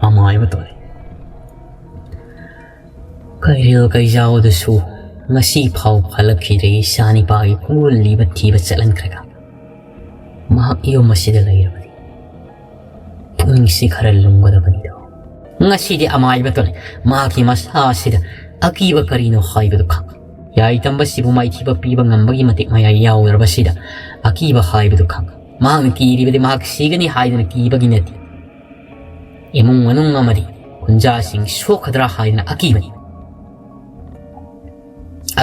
ꯑꯃꯥꯏꯕ ꯇꯣꯔꯦꯟ꯫ ꯀꯩꯔꯦꯜ ꯀꯩꯖꯥꯎꯗꯁꯨ ꯉꯁꯤ ꯐꯥꯎ ꯐꯠꯂꯛꯈꯤꯗ꯭ꯔꯤ꯫ ꯏꯆꯥ ꯅꯤꯄꯥꯒꯤ ꯈꯣꯡꯒꯨꯜ ꯂꯤꯕ ꯊꯤꯕ ꯆꯠꯍꯟꯈ꯭ꯔꯒ ꯃꯍꯥꯛ ꯌꯨꯝ ꯑꯁꯤꯗ ꯂꯩꯔꯕꯗꯤ ꯄꯨꯛꯅꯤꯡꯁꯤ ꯈꯔ ꯂꯨꯝꯒꯗꯕꯅꯤꯗꯣ꯫ ꯉꯁꯤꯗꯤ ꯑꯃꯥꯏꯕ ꯇꯣꯔꯦꯟ ꯃꯍꯥꯛꯀꯤ ꯃꯁꯥ ꯑꯁꯤꯗ ꯑꯀꯤꯕ ꯀꯔꯤꯅꯣ ꯍꯥꯏꯕꯗꯨ ꯈꯪ꯫ ꯌꯥꯏ ꯇꯝꯕꯁꯤꯕꯨ ꯃꯥꯏꯊꯤꯕ ꯄꯤꯕ ꯉꯝꯕꯒꯤ ꯃꯇꯤꯛ ꯃꯌꯥꯏ ꯌꯥꯎꯔꯕꯁꯤꯗ ꯑꯀꯤꯕ ꯍꯥꯏꯕꯗꯨ ꯈꯪ꯫ ꯃꯍꯥꯛꯅ ꯀꯤꯔꯤꯕꯗꯤ ꯃꯍꯥꯛ ꯁꯤꯒꯅꯤ ꯍꯥꯏꯗꯨꯅ ꯀꯤꯕꯒꯤ ꯅꯠꯇꯦ꯫ ꯏꯃꯨꯡ ꯃꯅꯨꯡ ꯑꯃꯗꯤ ꯈꯨꯟꯖꯥꯁꯤꯡ ꯁꯣꯛꯀꯗ꯭ꯔꯥ ꯍꯥꯏꯗꯨꯅ ꯑꯀꯤꯕꯅꯤ꯫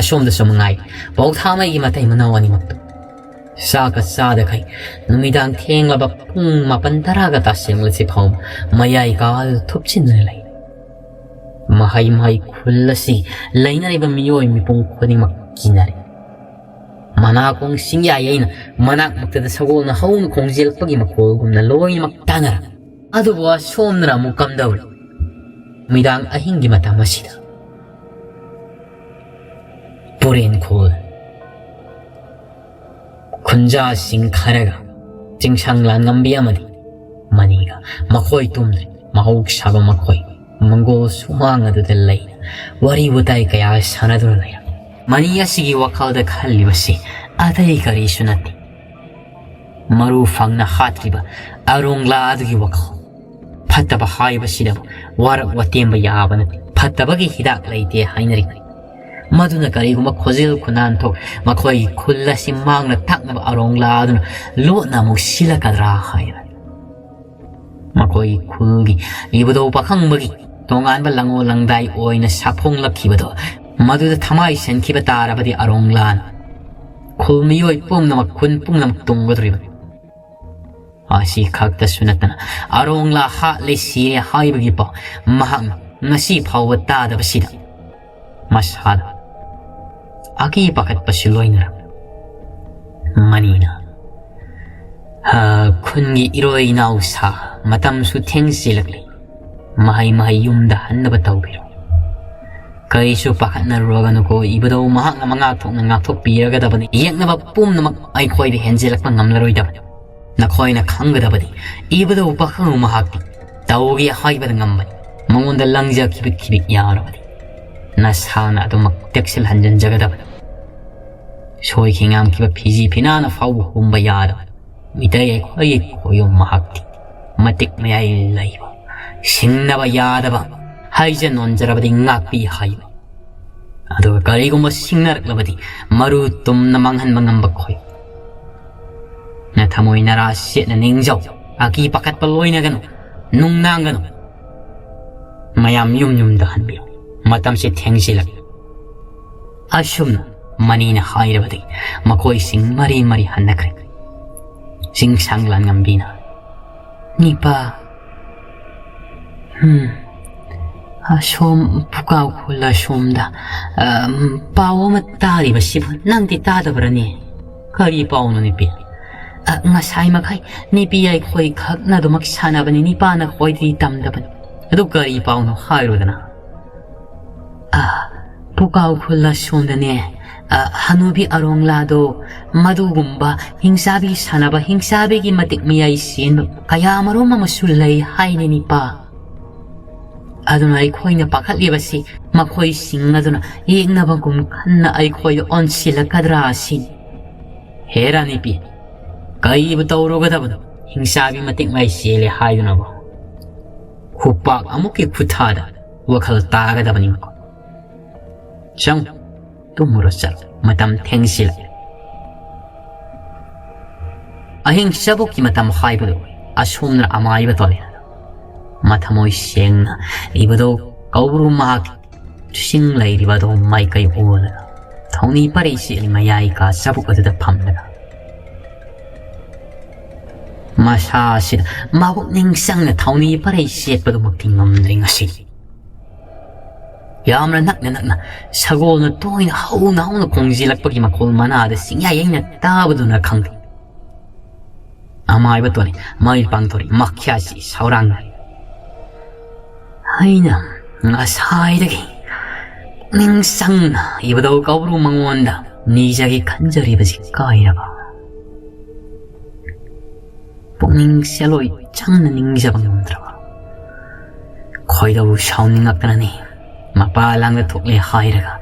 ꯑꯁꯣꯝꯗꯁꯨ ꯃꯉꯥꯏ, ꯄꯥꯎꯊꯥꯃꯩꯒꯤ ꯃꯇꯩ ꯃꯅꯥꯎ ꯑꯅꯤꯃꯛꯇꯨ ꯆꯥꯛꯀ ꯆꯥꯗꯈꯩ ꯅꯨꯃꯤꯗꯥꯡ ꯊꯦꯡꯂꯕ ꯄꯨꯡ ꯃꯥꯄꯟ ꯇꯔꯥꯒ ꯇꯥꯁꯤꯜꯂꯁꯤ ꯐꯥꯎꯕ ꯃꯌꯥꯏ ꯀꯥꯗꯨꯗ ꯊꯨꯞꯆꯤꯟꯗꯨꯅ ꯂꯩ꯫ ꯃꯍꯩ ꯃꯍꯩ ꯈꯨꯜ ꯑꯁꯤ ꯂꯩꯅꯔꯤꯕ ꯃꯤꯑꯣꯏ ꯃꯤꯄꯨꯝ ꯈꯨꯗꯤꯡꯃꯛ ꯀꯤꯅꯔꯦ꯫ ꯃꯅꯥꯀꯣꯡ ꯁꯤꯡꯌꯥꯏ ꯑꯩꯅ ꯃꯅꯥꯛꯃꯛꯇꯗ ꯁꯒꯣꯜꯅ ꯍꯧꯅ ꯈꯣꯡꯖꯦꯜꯂꯛꯄꯒꯤ ꯃꯈꯣꯜꯒꯨꯝꯅ ꯂꯣꯏꯅꯃꯛ ꯇꯥꯅꯔꯝꯃꯤ꯫ ꯑꯗꯨꯕꯨ ꯑꯁꯣꯝꯗꯅ ꯑꯃꯨꯛ ꯀꯝꯗꯧꯔꯤ? ꯅꯨꯃꯤꯗꯥꯡ ꯑꯍꯤꯡꯒꯤ ꯃꯇꯝ ꯑꯁꯤꯗ ꯄꯨꯔꯦꯟꯈꯣꯜ ꯈꯨꯟꯖꯥꯁꯤꯡ ꯈꯔꯒ ꯆꯤꯡꯁꯥꯡ ꯂꯥꯟꯉꯝꯕꯤ ꯑꯃꯗꯤ ꯃꯅꯤꯒ ꯃꯈꯣꯏ ꯇꯨꯝꯗ꯭ꯔꯤ꯫ ꯃꯍꯧꯁꯥꯕ ꯃꯈꯣꯏ ꯃꯪꯒꯣꯜ ꯁꯨꯃꯥꯡ ꯑꯗꯨꯗ ꯂꯩꯅ ꯋꯥꯔꯤ ꯋꯥꯇꯥꯏ ꯀꯌꯥ ꯁꯥꯟꯅꯗꯨꯅ ꯂꯩꯔꯝꯃꯤ꯫ ꯃꯅꯤ ꯑꯁꯤꯒꯤ ꯋꯥꯈꯜꯗ ꯈꯜꯂꯤꯕꯁꯤ ꯑꯇꯩ ꯀꯔꯤꯁꯨ ꯅꯠꯇꯦ꯫ ꯃꯔꯨ ꯐꯪꯅ ꯍꯥꯠꯈꯤꯕ ꯑꯔꯣꯡꯂꯥ ꯑꯗꯨꯒꯤ ꯋꯥꯈꯜ꯫ ꯐꯠꯇꯕ ꯍꯥꯏꯕꯁꯤꯗꯕꯨ ꯋꯥꯔꯛ ꯋꯥꯇꯦꯝꯕ ꯌꯥꯕ ꯅꯠꯇꯦ꯫ ꯐꯠꯇꯕꯒꯤ ꯍꯤꯗꯥꯛ ꯂꯩꯇꯦ ꯍꯥꯏꯅꯔꯤ꯫ ꯃꯗꯨꯅ ꯀꯔꯤꯒꯨꯝꯕ ꯈꯣꯖꯦꯜ ꯈꯨꯅꯥꯟꯊꯣꯛ ꯃꯈꯣꯏꯒꯤ ꯈꯨꯜ ꯑꯁꯤ ꯃꯥꯡꯅ ꯇꯥꯛꯅꯕ ꯑꯔꯣꯡꯂꯥ ꯑꯗꯨꯅ ꯂꯣꯠꯅ ꯑꯃꯨꯛ ꯁꯤꯜꯂꯛꯀꯗ꯭ꯔꯥ ꯍꯥꯏꯅ꯫ ꯃꯈꯣꯏꯒꯤ ꯈꯨꯜꯒꯤ ꯏꯕꯨꯙꯧ ꯄꯥꯈꯪꯕꯒꯤ ꯇꯣꯉꯥꯟꯕ ꯂꯪꯉꯣ ꯂꯪꯗꯥꯏ ꯑꯣꯏꯅ ꯁꯥꯐꯣꯡꯂꯛꯈꯤꯕꯗꯣ, ꯃꯗꯨꯗ ꯊꯃꯥꯏ ꯁꯦꯟꯈꯤꯕ ꯇꯥꯔꯕꯗꯤ ꯑꯔꯣꯡꯂꯥꯅ ꯈꯨꯜ ꯃꯤꯑꯣꯏ ꯄꯨꯝꯅꯃꯛ, ꯈꯨꯟ ꯄꯨꯝꯅꯃꯛ ꯇꯨꯡꯒꯗꯧꯔꯤꯕꯅꯤ꯫ ꯑꯁꯤ ꯈꯛꯇꯁꯨ ꯅꯠꯇꯅ ꯑꯔꯣꯡꯂꯥ ꯍꯥꯠꯂꯦ ꯁꯤꯔꯦ ꯍꯥꯏꯕꯒꯤ ꯄꯥꯎ ꯃꯍꯥꯛꯅ ꯉꯁꯤ ꯐꯥꯎꯕ ꯇꯥꯗꯕꯁꯤꯗ ꯃꯁꯥꯗ ꯑꯀꯤ ꯄꯥꯈꯠꯄꯁꯨ ꯂꯣꯏꯅꯔꯝꯃꯤ꯫ ꯃꯅꯤꯅ, "ꯍꯥ, ꯈꯨꯟꯒꯤ ꯏꯔꯣꯏ ꯏꯅꯥꯎꯁꯥ, ꯃꯇꯝꯁꯨ ꯊꯦꯡꯖꯤꯜꯂꯛꯂꯤ꯫ ꯃꯍꯩ ꯃꯍꯩ ꯌꯨꯝꯗ ꯍꯟꯅꯕ ꯇꯧꯕꯤꯔꯣ꯫ ꯀꯔꯤꯁꯨ ꯄꯥꯈꯠꯅꯔꯨꯔꯒꯅꯨꯀꯣ, ꯏꯕꯨꯙꯧ ꯃꯍꯥꯛꯅ ꯃꯉꯥꯛ ꯊꯣꯛꯅ ꯉꯥꯛꯊꯣꯛꯄꯤꯔꯒꯗꯕꯅꯤ꯫ ꯌꯦꯛꯅꯕ ꯄꯨꯝꯅꯃꯛ ꯑꯩꯈꯣꯏꯗ ꯍꯦꯟꯖꯤꯜꯂꯛꯄ ꯉꯝꯂꯔꯣꯏꯗꯕꯅꯤ꯫ ꯅꯈꯣꯏꯅ ꯈꯪꯒꯗꯕꯗꯤ, ꯏꯕꯨꯙꯧ ꯄꯥꯈꯪ ꯃꯍꯥꯛꯇꯤ ꯇꯧꯒꯦ ꯍꯥꯏꯕꯗ ꯉꯝꯕꯅꯤ꯫ ꯃꯉꯣꯟꯗ ꯂꯪꯖ ꯈꯤꯕꯤꯛ ꯈꯤꯕꯤꯛ ꯌꯥꯔꯕꯗꯤ ꯅꯁꯥꯅ ꯑꯗꯨꯃꯛ ꯇꯦꯛꯁꯤꯜꯍꯟꯖꯤꯟꯖꯒꯗꯕꯅꯤ꯫ ꯁꯣꯏꯈꯤ ꯉꯥꯝꯈꯤꯕ ꯐꯤꯖꯤ ꯐꯤꯅꯥꯅ ꯐꯥꯎꯕ ꯍꯨꯝꯕ ꯌꯥꯗꯕ ꯃꯤꯇꯩ ꯑꯩꯈꯣꯏꯒꯤ ꯈꯣꯌꯨꯝ ꯃꯍꯥꯛꯇꯤ ꯃꯇꯤꯛ ꯃꯌꯥꯏ ꯂꯩꯕ, ꯁꯤꯡꯅꯕ ꯌꯥꯗꯕ, ꯍꯥꯏꯖ ꯅꯣꯟꯖꯔꯕꯗꯤ ꯉꯥꯛꯄꯤ ꯍꯥꯏꯕ꯫ ꯑꯗꯨꯒ ꯀꯔꯤꯒꯨꯝꯕ ꯁꯤꯡꯅꯔꯛꯂꯕꯗꯤ ꯃꯔꯨ ꯇꯨꯝꯅ ꯃꯥꯡꯍꯟꯕ ꯉꯝꯕ ꯈꯣꯏ꯫ ꯅꯊꯃꯣꯏ ꯅꯔꯥ ꯁꯦꯠꯅ ꯅꯤꯡꯖꯧ, ꯑꯀꯤ ꯄꯥꯈꯠꯄ ꯂꯣꯏꯅꯒꯅꯨ, ꯅꯨꯡꯅꯥꯡꯒꯅꯨ꯫ ꯃꯌꯥꯝ ꯌꯨꯝ ꯌꯨꯝꯗ ꯍꯟꯕꯤꯌꯨ, ꯃꯇꯝꯁꯤ ꯊꯦꯡꯖꯤꯜꯂꯛꯂꯦ꯫" ꯑꯁꯨꯝꯅ ꯃꯅꯤꯅ ꯍꯥꯏꯔꯕꯗꯒꯤ ꯃꯈꯣꯏꯁꯤꯡ ꯃꯔꯤ ꯃꯔꯤ ꯍꯟꯅꯈ꯭ꯔꯦ꯫ ꯆꯤꯡꯁꯥꯡ ꯂꯥꯟꯉꯝꯕꯤꯅ, "ꯅꯤꯄꯥ, ꯎꯝ, ꯑꯁꯣꯝ ꯄꯨꯀꯥꯎ ꯈꯨꯜ ꯑꯁꯣꯝꯗ, ꯑ, ꯄꯥꯎ ꯑꯃ ꯇꯥꯔꯤꯕꯁꯤꯕꯨ ꯅꯪꯗꯤ ꯇꯥꯗꯕ꯭ꯔꯅꯦ?" "ꯀꯔꯤ ꯄꯥꯎꯅꯣ ꯅꯤꯄꯤ?" "ꯑ, ꯉꯁꯥꯏ ꯃꯈꯩ ꯅꯤꯄꯤ ꯑꯩꯈꯣꯏ ꯈꯛꯅ ꯑꯗꯨꯃꯛ ꯁꯥꯟꯅꯕꯅꯤ, ꯅꯤꯄꯥꯅ ꯈꯣꯏꯗꯤ ꯇꯝꯗꯕꯅꯤ꯫ ꯑꯗꯨ ꯀꯔꯤ ꯄꯥꯎꯅꯣ ꯍꯥꯏꯔꯨꯗꯅ?" "ꯑ, ꯄꯨꯀꯥꯎ ꯈꯨꯜ ꯑꯁꯣꯝꯗꯅꯦ, ꯑ, ꯍꯅꯨꯕꯤ ꯑꯔꯣꯡꯂꯥꯗꯣ ꯃꯗꯨꯒꯨꯝꯕ ꯍꯤꯡꯆꯥꯕꯤ ꯁꯥꯟꯅꯕ, ꯍꯤꯡꯆꯥꯕꯤꯒꯤ ꯃꯇꯤꯛ ꯃꯌꯥꯏ ꯆꯦꯟꯕ ꯀꯌꯥ ꯃꯔꯨꯝ ꯑꯃꯁꯨ ꯂꯩ ꯍꯥꯏꯅꯤ ꯅꯤꯄꯥ꯫ ꯑꯗꯨꯅ ꯑꯩꯈꯣꯏꯅ ꯄꯥꯈꯠꯂꯤꯕꯁꯤ ꯃꯈꯣꯏꯁꯤꯡ ꯑꯗꯨꯅ ꯌꯦꯛꯅꯕꯒꯨꯝ ꯈꯟꯅ ꯑꯩꯈꯣꯏꯗ ꯑꯣꯟꯁꯤꯜꯂꯛꯀꯗ꯭ꯔꯥ ꯑꯁꯤꯅꯤ꯫ ꯍꯦꯔꯥ ꯅꯤꯄꯤ, ꯀꯩꯕꯨ ꯇꯧꯔꯨꯒꯗꯕꯅꯣ? ꯍꯤꯡꯆꯥꯕꯤ ꯃꯇꯤꯛ ꯃꯌꯥꯏ ꯆꯦꯜꯂꯦ ꯍꯥꯏꯗꯨꯅꯕꯨ ꯈꯨꯄꯥꯛ ꯑꯃꯨꯛꯀꯤ ꯈꯨꯊꯥꯗ ꯋꯥꯈꯜ ꯇꯥꯒꯗꯕꯅꯤ ꯃꯈꯣꯏ꯫ ꯆꯪ, ꯇꯨꯝꯃꯨꯔꯣ ꯆꯠꯂꯣ, ꯃꯇꯝ ꯊꯦꯡꯁꯤꯜꯂꯛꯂꯦ꯫" ꯑꯍꯤꯡ ꯆꯕꯨꯛꯀꯤ ꯃꯇꯝ ꯍꯥꯏꯕꯗꯨ ꯑꯁꯣꯝꯅ ꯑꯃꯥꯏꯕ ꯇꯣꯂꯦ꯫ ꯃꯊꯃꯣꯏ ꯁꯦꯡꯅ ꯏꯕꯗꯧ ꯀꯧꯕ꯭ꯔꯨ ꯃꯍꯥꯛꯀꯤ ꯆꯤꯡ ꯂꯩꯔꯤꯕ ꯑꯗꯨ ꯃꯥꯏꯀꯩ ꯑꯣꯜꯂꯒ ꯊꯧꯅꯤ ꯄꯔꯩ ꯆꯦꯠꯂꯤ ꯃꯌꯥꯏ ꯀꯥ ꯆꯕꯨꯛ ꯑꯗꯨꯗ ꯐꯝꯂꯒ, ꯃꯁꯥꯁꯤꯗ ꯃꯄꯨꯛꯅꯤꯡ ꯆꯪꯅ ꯊꯥꯎꯅꯤ ꯄꯔꯩ ꯆꯦꯠꯄꯗꯨꯃꯛꯇꯤ ꯉꯝꯗ꯭ꯔꯦ ꯉꯁꯤꯗꯤ꯫ ꯌꯥꯝꯅ ꯅꯛꯅ ꯅꯛꯅ ꯁꯒꯣꯜꯅ ꯇꯣꯏꯅ ꯍꯧꯅ ꯍꯧꯅ ꯈꯣꯡꯖꯤꯜꯂꯛꯄꯒꯤ ꯃꯈꯣꯜ ꯃꯅꯥꯗ ꯆꯤꯡꯌꯥ ꯌꯩꯅ ꯇꯥꯕꯗꯨꯅ ꯈꯪꯗꯦ꯫ ꯑꯃꯥꯏꯕ ꯇꯣꯔꯤ, ꯃꯥꯏ ꯄꯥꯡꯊꯣꯔꯤ, ꯃꯈ꯭ꯌꯥꯁꯤ ꯁꯧꯔꯥꯡꯅꯔꯤ꯫ ꯑꯩꯅ ꯉꯁꯥꯏꯗꯒꯤ ꯄꯨꯛꯅꯤꯡ ꯆꯪꯅ ꯏꯕꯨꯙꯧ ꯀꯧꯕ꯭ꯔꯨ ꯃꯉꯣꯟꯗ ꯅꯤꯖꯒꯦ ꯈꯟꯖꯔꯤꯕꯁꯤ ꯀꯥꯏꯔꯕ? ꯄꯨꯛꯅꯤꯡ ꯆꯦꯜꯂꯣꯏ ꯆꯪꯅ ꯅꯤꯡꯖꯕ ꯉꯝꯗ꯭ꯔꯕ? ꯈꯣꯏꯗꯧ ꯁꯥꯎꯅꯤꯡꯉꯛꯇꯅꯅꯤ ꯃꯄꯥ ꯂꯥꯡꯗ ꯊꯣꯛꯂꯦ ꯍꯥꯏꯔꯒ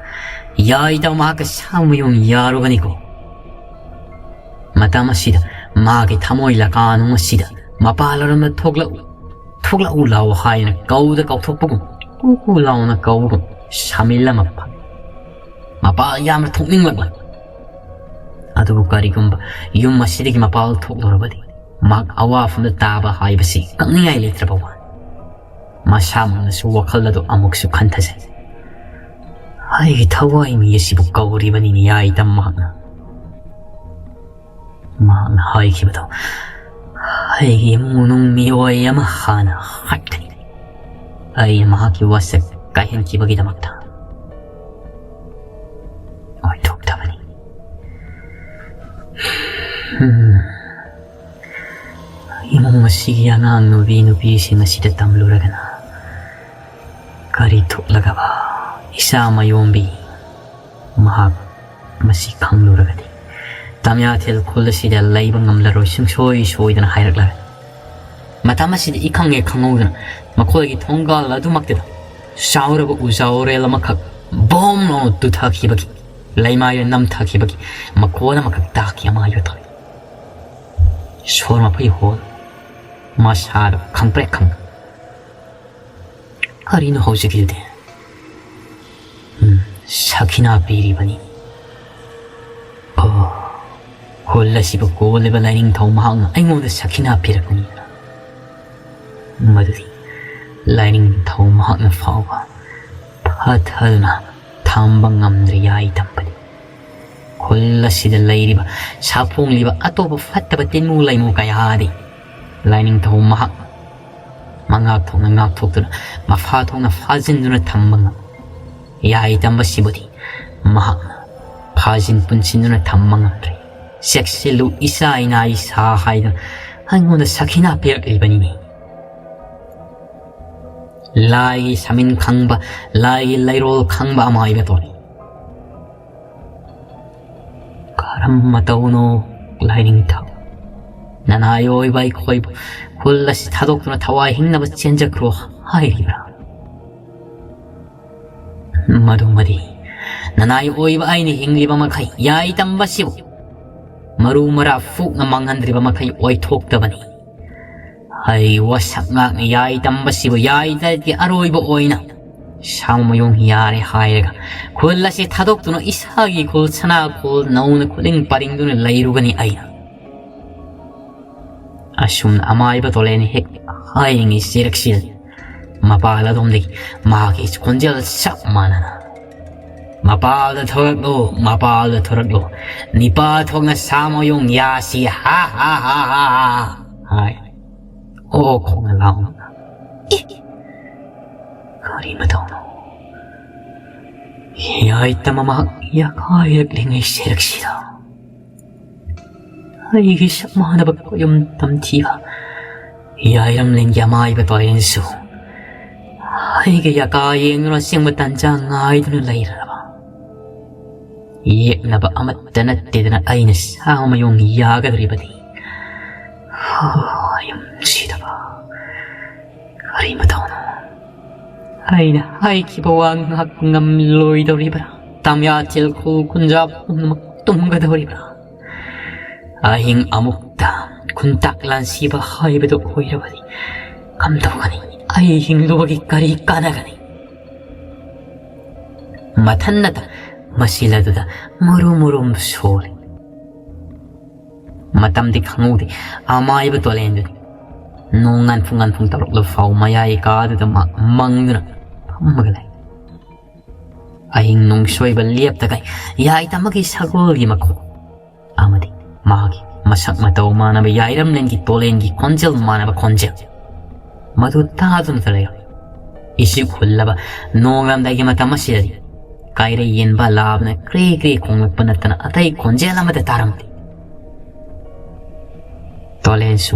ꯌꯥꯏꯗ ꯃꯍꯥꯛꯀ ꯁꯥꯃꯌꯣꯝ ꯌꯥꯔꯨꯒꯅꯤꯀꯣ꯫ ꯃꯇꯝ ꯑꯁꯤꯗ ꯃꯥꯒꯤ ꯊꯃꯣꯏ ꯂꯀꯥꯅꯨꯡ ꯑꯁꯤꯗ ꯃꯄꯥ ꯂꯣꯔꯝꯗ ꯊꯣꯛꯂꯛꯎ, ꯊꯣꯛꯂꯛꯎ ꯂꯥꯎ ꯍꯥꯏꯅ ꯀꯧꯗ ꯀꯧꯊꯣꯛꯄꯒꯨꯝ, ꯀꯨ ꯀꯨ ꯂꯥꯎꯅ ꯀꯧꯕꯒꯨꯝ ꯁꯥꯃꯤꯜ ꯑꯃ ꯐꯪꯏ꯫ ꯃꯄꯥ ꯌꯥꯝꯅ ꯊꯣꯛꯅꯤꯡꯂꯛꯂꯦ꯫ ꯑꯗꯨꯕꯨ ꯀꯔꯤꯒꯨꯝꯕ ꯌꯨꯝ ꯑꯁꯤꯗꯒꯤ ꯃꯄꯥꯜ ꯊꯣꯛꯂꯨꯔꯕꯗꯤ ꯃꯍꯥꯛ ꯑꯋꯥꯐꯝꯗ ꯇꯥꯕ ꯍꯥꯏꯕꯁꯤ ꯀꯛꯅꯤꯡꯉꯥꯏ ꯂꯩꯇ꯭ꯔꯕ ꯋꯥꯅꯤ꯫ ꯃꯁꯥꯃꯛꯅꯁꯨ ꯋꯥꯈꯜ ꯑꯗꯨ ꯑꯃꯨꯛꯁꯨ ꯈꯟꯊꯖꯩ꯫ ꯑꯩꯒꯤ ꯊꯋꯥꯏ ꯃꯤ ꯑꯁꯤꯕꯨ ꯀꯧꯔꯤꯕꯅꯤꯅꯦ ꯌꯥꯏꯗ ꯃꯍꯥꯛꯅ꯫ ꯃꯍꯥꯛꯅ ꯍꯥꯏꯈꯤꯕꯗꯣ, ꯑꯩꯒꯤ ꯏꯃꯨꯡ ꯃꯅꯨꯡ ꯃꯤꯑꯣꯏ ꯑꯃ ꯍꯥꯟꯅ ꯍꯥꯠꯀꯅꯤ꯫ ꯑꯩꯅ ꯃꯍꯥꯛꯀꯤ ꯋꯥꯁꯛ ꯀꯥꯏꯍꯟꯈꯤꯕꯒꯤꯗꯃꯛꯇ ꯑꯣꯏꯊꯣꯛꯇꯕꯅꯤ꯫ ꯎꯝ꯫ ꯏꯃꯨꯡ ꯑꯁꯤꯒꯤ ꯑꯉꯥꯡ ꯅꯨꯄꯤ ꯅꯨꯄꯤꯁꯤꯡ ꯑꯁꯤꯗ ꯇꯝꯂꯨꯔꯒꯅ ꯀꯔꯤ ꯊꯣꯛꯂꯒꯕ? ꯏꯆꯥ ꯃꯌꯣꯝꯕꯤ ꯃꯍꯥꯛ ꯃꯁꯤ ꯈꯪꯂꯨꯔꯒꯗꯤ ꯇꯥꯃꯤꯌꯥꯊꯦꯜ ꯈꯨꯜ ꯑꯁꯤꯗ ꯂꯩꯕ ꯉꯝꯂꯔꯣꯏ, ꯁꯨꯡꯁꯣꯏ ꯁꯣꯏꯗꯅ ꯍꯥꯏꯔꯛꯂꯔꯣꯏ꯫ ꯃꯇꯝ ꯑꯁꯤꯗ ꯏꯈꯪ ꯍꯦꯛ ꯈꯪꯍꯧꯗꯅ ꯃꯈꯣꯏꯒꯤ ꯊꯣꯡꯒꯥꯜ ꯑꯗꯨꯃꯛꯇꯗ ꯆꯥꯎꯔꯕ ꯎꯖꯥꯎꯔꯦꯜ ꯑꯃꯈꯛ ꯕꯣꯝ ꯂꯥꯎꯅ ꯇꯨꯊꯈꯤꯕꯒꯤ, ꯂꯩꯃꯥꯏꯗ ꯅꯝꯊꯈꯤꯕꯒꯤ ꯃꯈꯣꯜ ꯑꯃꯈꯛ ꯇꯥꯈꯤ꯫ ꯑꯃꯥꯏꯕ ꯇꯣꯔꯤ ꯁꯣꯔ ꯃꯐꯩ ꯍꯣꯜ, ꯃꯁꯥꯗ ꯈꯪꯄ꯭ꯔꯦꯛ ꯈꯪ꯫ ꯀꯔꯤꯅꯣ ꯍꯧꯖꯤꯛꯀꯤꯗꯨꯗꯤ? ꯎꯝ, ꯁꯈꯤꯅꯥ ꯄꯤꯔꯤꯕꯅꯤ꯫ ꯑꯣ, ꯈꯨꯜ ꯑꯁꯤꯕꯨ ꯀꯣꯜꯂꯤꯕ ꯂꯥꯏꯅꯤꯡꯊꯧ ꯃꯍꯥꯛꯅ ꯑꯩꯉꯣꯟꯗ ꯁꯈꯤꯅꯥ ꯄꯤꯔꯛꯄꯅꯤ꯫ ꯃꯗꯨꯗꯤ ꯂꯥꯏꯅꯤꯡꯊꯧ ꯃꯍꯥꯛꯅ ꯐꯥꯎꯕ ꯐꯊꯗꯨꯅ ꯊꯝꯕ ꯉꯝꯗ꯭ꯔꯦ ꯌꯥꯏꯗꯝꯕꯅꯤ꯫ ꯈꯨꯜ ꯑꯁꯤꯗ ꯂꯩꯔꯤꯕ, ꯁꯥꯐꯣꯡꯂꯤꯕ ꯑꯇꯣꯞꯄ ꯐꯠꯇꯕ ꯇꯤꯟꯃꯨ ꯂꯩꯃꯨ ꯀꯌꯥꯗꯤ ꯂꯥꯏꯅꯤꯡꯊꯧ ꯃꯍꯥꯛ ꯃꯉꯥꯛ ꯊꯣꯛꯅ ꯉꯥꯛꯊꯣꯛꯇꯨꯅ, ꯃꯐꯥ ꯊꯣꯛꯅ ꯐꯥꯖꯤꯟꯗꯨꯅ ꯊꯝꯕ ꯉꯝ-, ꯌꯥꯏ ꯇꯝꯕꯁꯤꯕꯨꯗꯤ ꯃꯍꯥꯛꯅ ꯐꯥꯖꯤꯟ ꯄꯨꯟꯁꯤꯟꯗꯨꯅ ꯊꯝꯕ ꯉꯝꯗ꯭ꯔꯦ꯫ "ꯆꯦꯛꯁꯤꯜꯂꯨ ꯏꯆꯥ ꯏꯅꯥ ꯏꯁꯥ" ꯍꯥꯏꯗꯨꯅ ꯑꯩꯉꯣꯟꯗ ꯁꯈꯤꯅꯥ ꯄꯤꯔꯛꯂꯤꯕꯅꯤꯅꯦ꯫ ꯂꯥꯏꯒꯤ ꯁꯃꯤꯟ ꯈꯪꯕ, ꯂꯥꯏꯒꯤ ꯂꯩꯔꯣꯜ ꯈꯪꯕ ꯑꯃꯥꯏꯕ ꯇꯣꯔꯦ꯫ ꯀꯔꯝꯅ ꯇꯧꯅꯣ ꯂꯥꯏꯅꯤꯡꯊꯧ? ꯅꯅꯥꯏ ꯑꯣꯏꯕ ꯑꯩꯈꯣꯏꯕꯨ ꯈꯨꯜ ꯑꯁꯤ ꯊꯥꯗꯣꯛꯇꯨꯅ ꯊꯋꯥꯏ ꯍꯤꯡꯅꯕ ꯆꯦꯟꯖꯈ꯭ꯔꯣ ꯍꯥꯏꯔꯤꯕ꯭ꯔꯥ? ꯃꯗꯨꯃꯗꯤ ꯅꯅꯥꯏ ꯑꯣꯏꯕ ꯑꯩꯅ ꯍꯤꯡꯂꯤꯕ ꯃꯈꯩ, ꯌꯥꯏ ꯇꯝꯕꯁꯤꯕꯨ ꯃꯔꯨ ꯃꯔꯥ ꯐꯨꯛꯅ ꯃꯥꯡꯍꯟꯗ꯭ꯔꯤꯕ ꯃꯈꯩ ꯑꯣꯏꯊꯣꯛꯇꯕꯅꯤ꯫ ꯑꯩ ꯋꯥꯁꯛ ꯉꯥꯛꯅ ꯌꯥꯏ ꯇꯝꯕꯁꯤꯕꯨ ꯌꯥꯏ ꯇꯔꯦꯠꯀꯤ ꯑꯔꯣꯏꯕ ꯑꯣꯏꯅ ꯁꯥꯃꯌꯣꯡ ꯌꯥꯔꯦ ꯍꯥꯏꯔꯒ ꯈꯨꯜ ꯑꯁꯤ ꯊꯥꯗꯣꯛꯇꯨꯅ ꯏꯁꯥꯒꯤ ꯈꯨꯜ ꯁꯅꯥ ꯈꯨꯜ ꯅꯧꯅ ꯈꯨꯂꯤꯡ ꯄꯥꯔꯤꯡꯗꯨꯅ ꯂꯩꯔꯨꯒꯅꯤ ꯑꯩꯅ꯫ ꯑꯁꯨꯝꯅ ꯑꯃꯥꯏꯕ ꯇꯣꯂꯦꯟ ꯍꯦꯛ ꯍꯥꯏꯔꯤꯉꯩ ꯆꯦꯔꯛꯁꯤꯜ ꯃꯄꯥꯜ ꯑꯗꯣꯝꯗꯒꯤ ꯃꯍꯥꯛꯀꯤ ꯈꯣꯟꯖꯦꯜ ꯆꯞ ꯃꯥꯟꯅꯅ, "ꯃꯄꯥꯜꯗ ꯊꯣꯔꯛꯂꯣ, ꯃꯄꯥꯜꯗ ꯊꯣꯔꯛꯂꯣ, ꯅꯤꯄꯥ ꯊꯣꯛꯅ ꯁꯥꯃꯌꯣꯡ ꯌꯥꯁꯤ, ꯍꯥ ꯍꯥ ꯍꯥ ꯍꯥ ꯍꯥ" ꯍꯥꯏ꯫ ꯑꯣ ꯈꯣꯡꯅ ꯂꯥꯎꯅ꯫ "ꯑꯦ, ꯀꯔꯤ ꯃꯇꯧꯅꯣ? ꯌꯥꯏ ꯇꯝꯕ ꯃꯍꯥꯛ ꯌꯥꯈꯥꯏꯔꯛꯂꯤꯉꯩ ꯆꯦꯔꯛꯁꯤꯜ ꯑꯩꯒꯤ ꯁꯛ ꯃꯥꯟꯅꯕ ꯀꯣꯌꯨꯝ ꯇꯝꯊꯤꯕ ꯌꯥꯏꯔꯝꯂꯦꯟꯒꯤ ꯑꯃꯥꯏꯕ ꯇꯣꯔꯦꯟꯁꯨ ꯑꯩꯒꯤ ꯌꯥꯀꯥ ꯌꯦꯡꯗꯨꯅ ꯑꯁꯦꯡꯕ ꯇꯟꯖꯥ ꯉꯥꯏꯗꯨꯅ ꯂꯩꯔꯕ꯫ ꯌꯦꯛꯅꯕ ꯑꯃꯠꯇ ꯅꯠꯇꯦꯗꯅ ꯑꯩꯅ ꯁꯥꯃꯌꯣꯡ ꯌꯥꯒꯗꯧꯔꯤꯕꯗꯤ꯫ ꯍꯥ, ꯌꯨꯝꯁꯤꯗꯕ ꯀꯔꯤ ꯃꯇꯧꯅꯣ? ꯑꯩꯅ ꯍꯥꯏꯈꯤꯕ ꯋꯥ ꯉꯥꯛꯄ ꯉꯝꯂꯣꯏꯗꯧꯔꯤꯕ꯭ꯔꯥ? ꯇꯥꯃꯤꯌꯥ ꯊꯤꯜꯈꯨ ꯈꯨꯟꯖꯥ ꯄꯨꯝꯅꯃꯛ ꯇꯨꯝꯒꯗꯧꯔꯤꯕ꯭ꯔꯥ? ꯑꯍꯤꯡ ꯑꯃꯨꯛꯇ ꯈꯨꯟꯇꯥꯛ ꯂꯥꯟꯁꯤꯕ ꯍꯥꯏꯕꯗꯨ ꯑꯣꯏꯔꯕꯗꯤ ꯀꯝꯗꯧꯒꯅꯤ? ꯑꯩ ꯍꯤꯡꯂꯨꯕꯒꯤ ꯀꯔꯤ ꯀꯥꯟꯅꯒꯅꯤ?" ꯃꯊꯟꯅꯇ ꯃꯁꯤꯜ ꯑꯗꯨꯗ ꯃꯨꯔꯨꯝ ꯃꯨꯔꯨꯝ ꯁꯣꯜꯂꯤ꯫ ꯃꯇꯝꯗꯤ ꯈꯪꯍꯧꯗꯦ꯫ ꯑꯃꯥꯏꯕ ꯇꯣꯂꯦꯟꯗꯨꯗꯤ ꯅꯣꯡ ꯉꯥꯟꯐꯨꯡ ꯉꯥꯟꯐꯨꯡ ꯇꯧꯔꯛꯂꯕ ꯐꯥꯎ ꯃꯌꯥꯏ ꯀꯥꯗꯨꯗ ꯃꯥ ꯃꯪꯗꯨꯅ ꯐꯝꯃꯒ ꯂꯩ꯫ ꯑꯍꯤꯡ ꯅꯣꯡꯁꯣꯏꯕ ꯂꯦꯞꯇꯈꯩ ꯌꯥꯏ ꯇꯝꯕꯒꯤ ꯁꯒꯣꯜꯒꯤ ꯃꯈꯣꯜ ꯑꯃꯗꯤ ꯃꯥꯒꯤ ꯃꯁꯛ ꯃꯇꯧ ꯃꯥꯟꯅꯕ ꯌꯥꯏꯔꯝꯂꯦꯟꯒꯤ ꯇꯣꯂꯦꯟꯒꯤ ꯈꯣꯟꯖꯦꯜ ꯃꯥꯟꯅꯕ ꯈꯣꯟꯖꯦꯜ ꯃꯗꯨ ꯇꯥꯗꯨꯅꯇ ꯂꯩꯔꯝꯃꯤ꯫ ꯏꯁꯤꯛ ꯍꯨꯜꯂꯕ ꯅꯣꯡꯉꯥꯜꯂꯝꯗꯥꯏꯒꯤ ꯃꯇꯝ ꯑꯁꯤꯗꯗꯤ ꯀꯥꯏꯔꯩ ꯌꯦꯟꯕ ꯂꯥꯕꯅ ꯀ꯭ꯔꯦ ꯀ꯭ꯔꯦ ꯈꯣꯡꯂꯛꯄ ꯅꯠꯇꯅ ꯑꯇꯩ ꯈꯣꯟꯖꯦꯜ ꯑꯃꯠꯇ ꯇꯥꯔꯝꯗꯦ꯫ ꯇꯣꯂꯦꯟꯁꯨ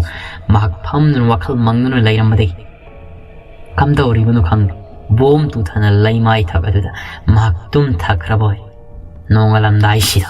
ꯃꯍꯥꯛ ꯐꯝꯗꯨꯅ ꯋꯥꯈꯜ ꯃꯪꯗꯨꯅ ꯂꯩꯔꯝꯕꯗꯒꯤ ꯀꯝꯗꯧꯔꯤꯕꯅꯣ ꯈꯪꯗꯦ, ꯕꯣꯝ ꯇꯨꯊꯅ ꯂꯩꯃꯥꯏ ꯊꯛ ꯑꯗꯨꯗ ꯃꯍꯥꯛ ꯇꯨꯝꯊꯈ꯭ꯔꯕ ꯑꯣꯏ꯫ ꯅꯣꯡꯉꯥꯜꯂꯝꯗꯥꯏꯁꯤꯗ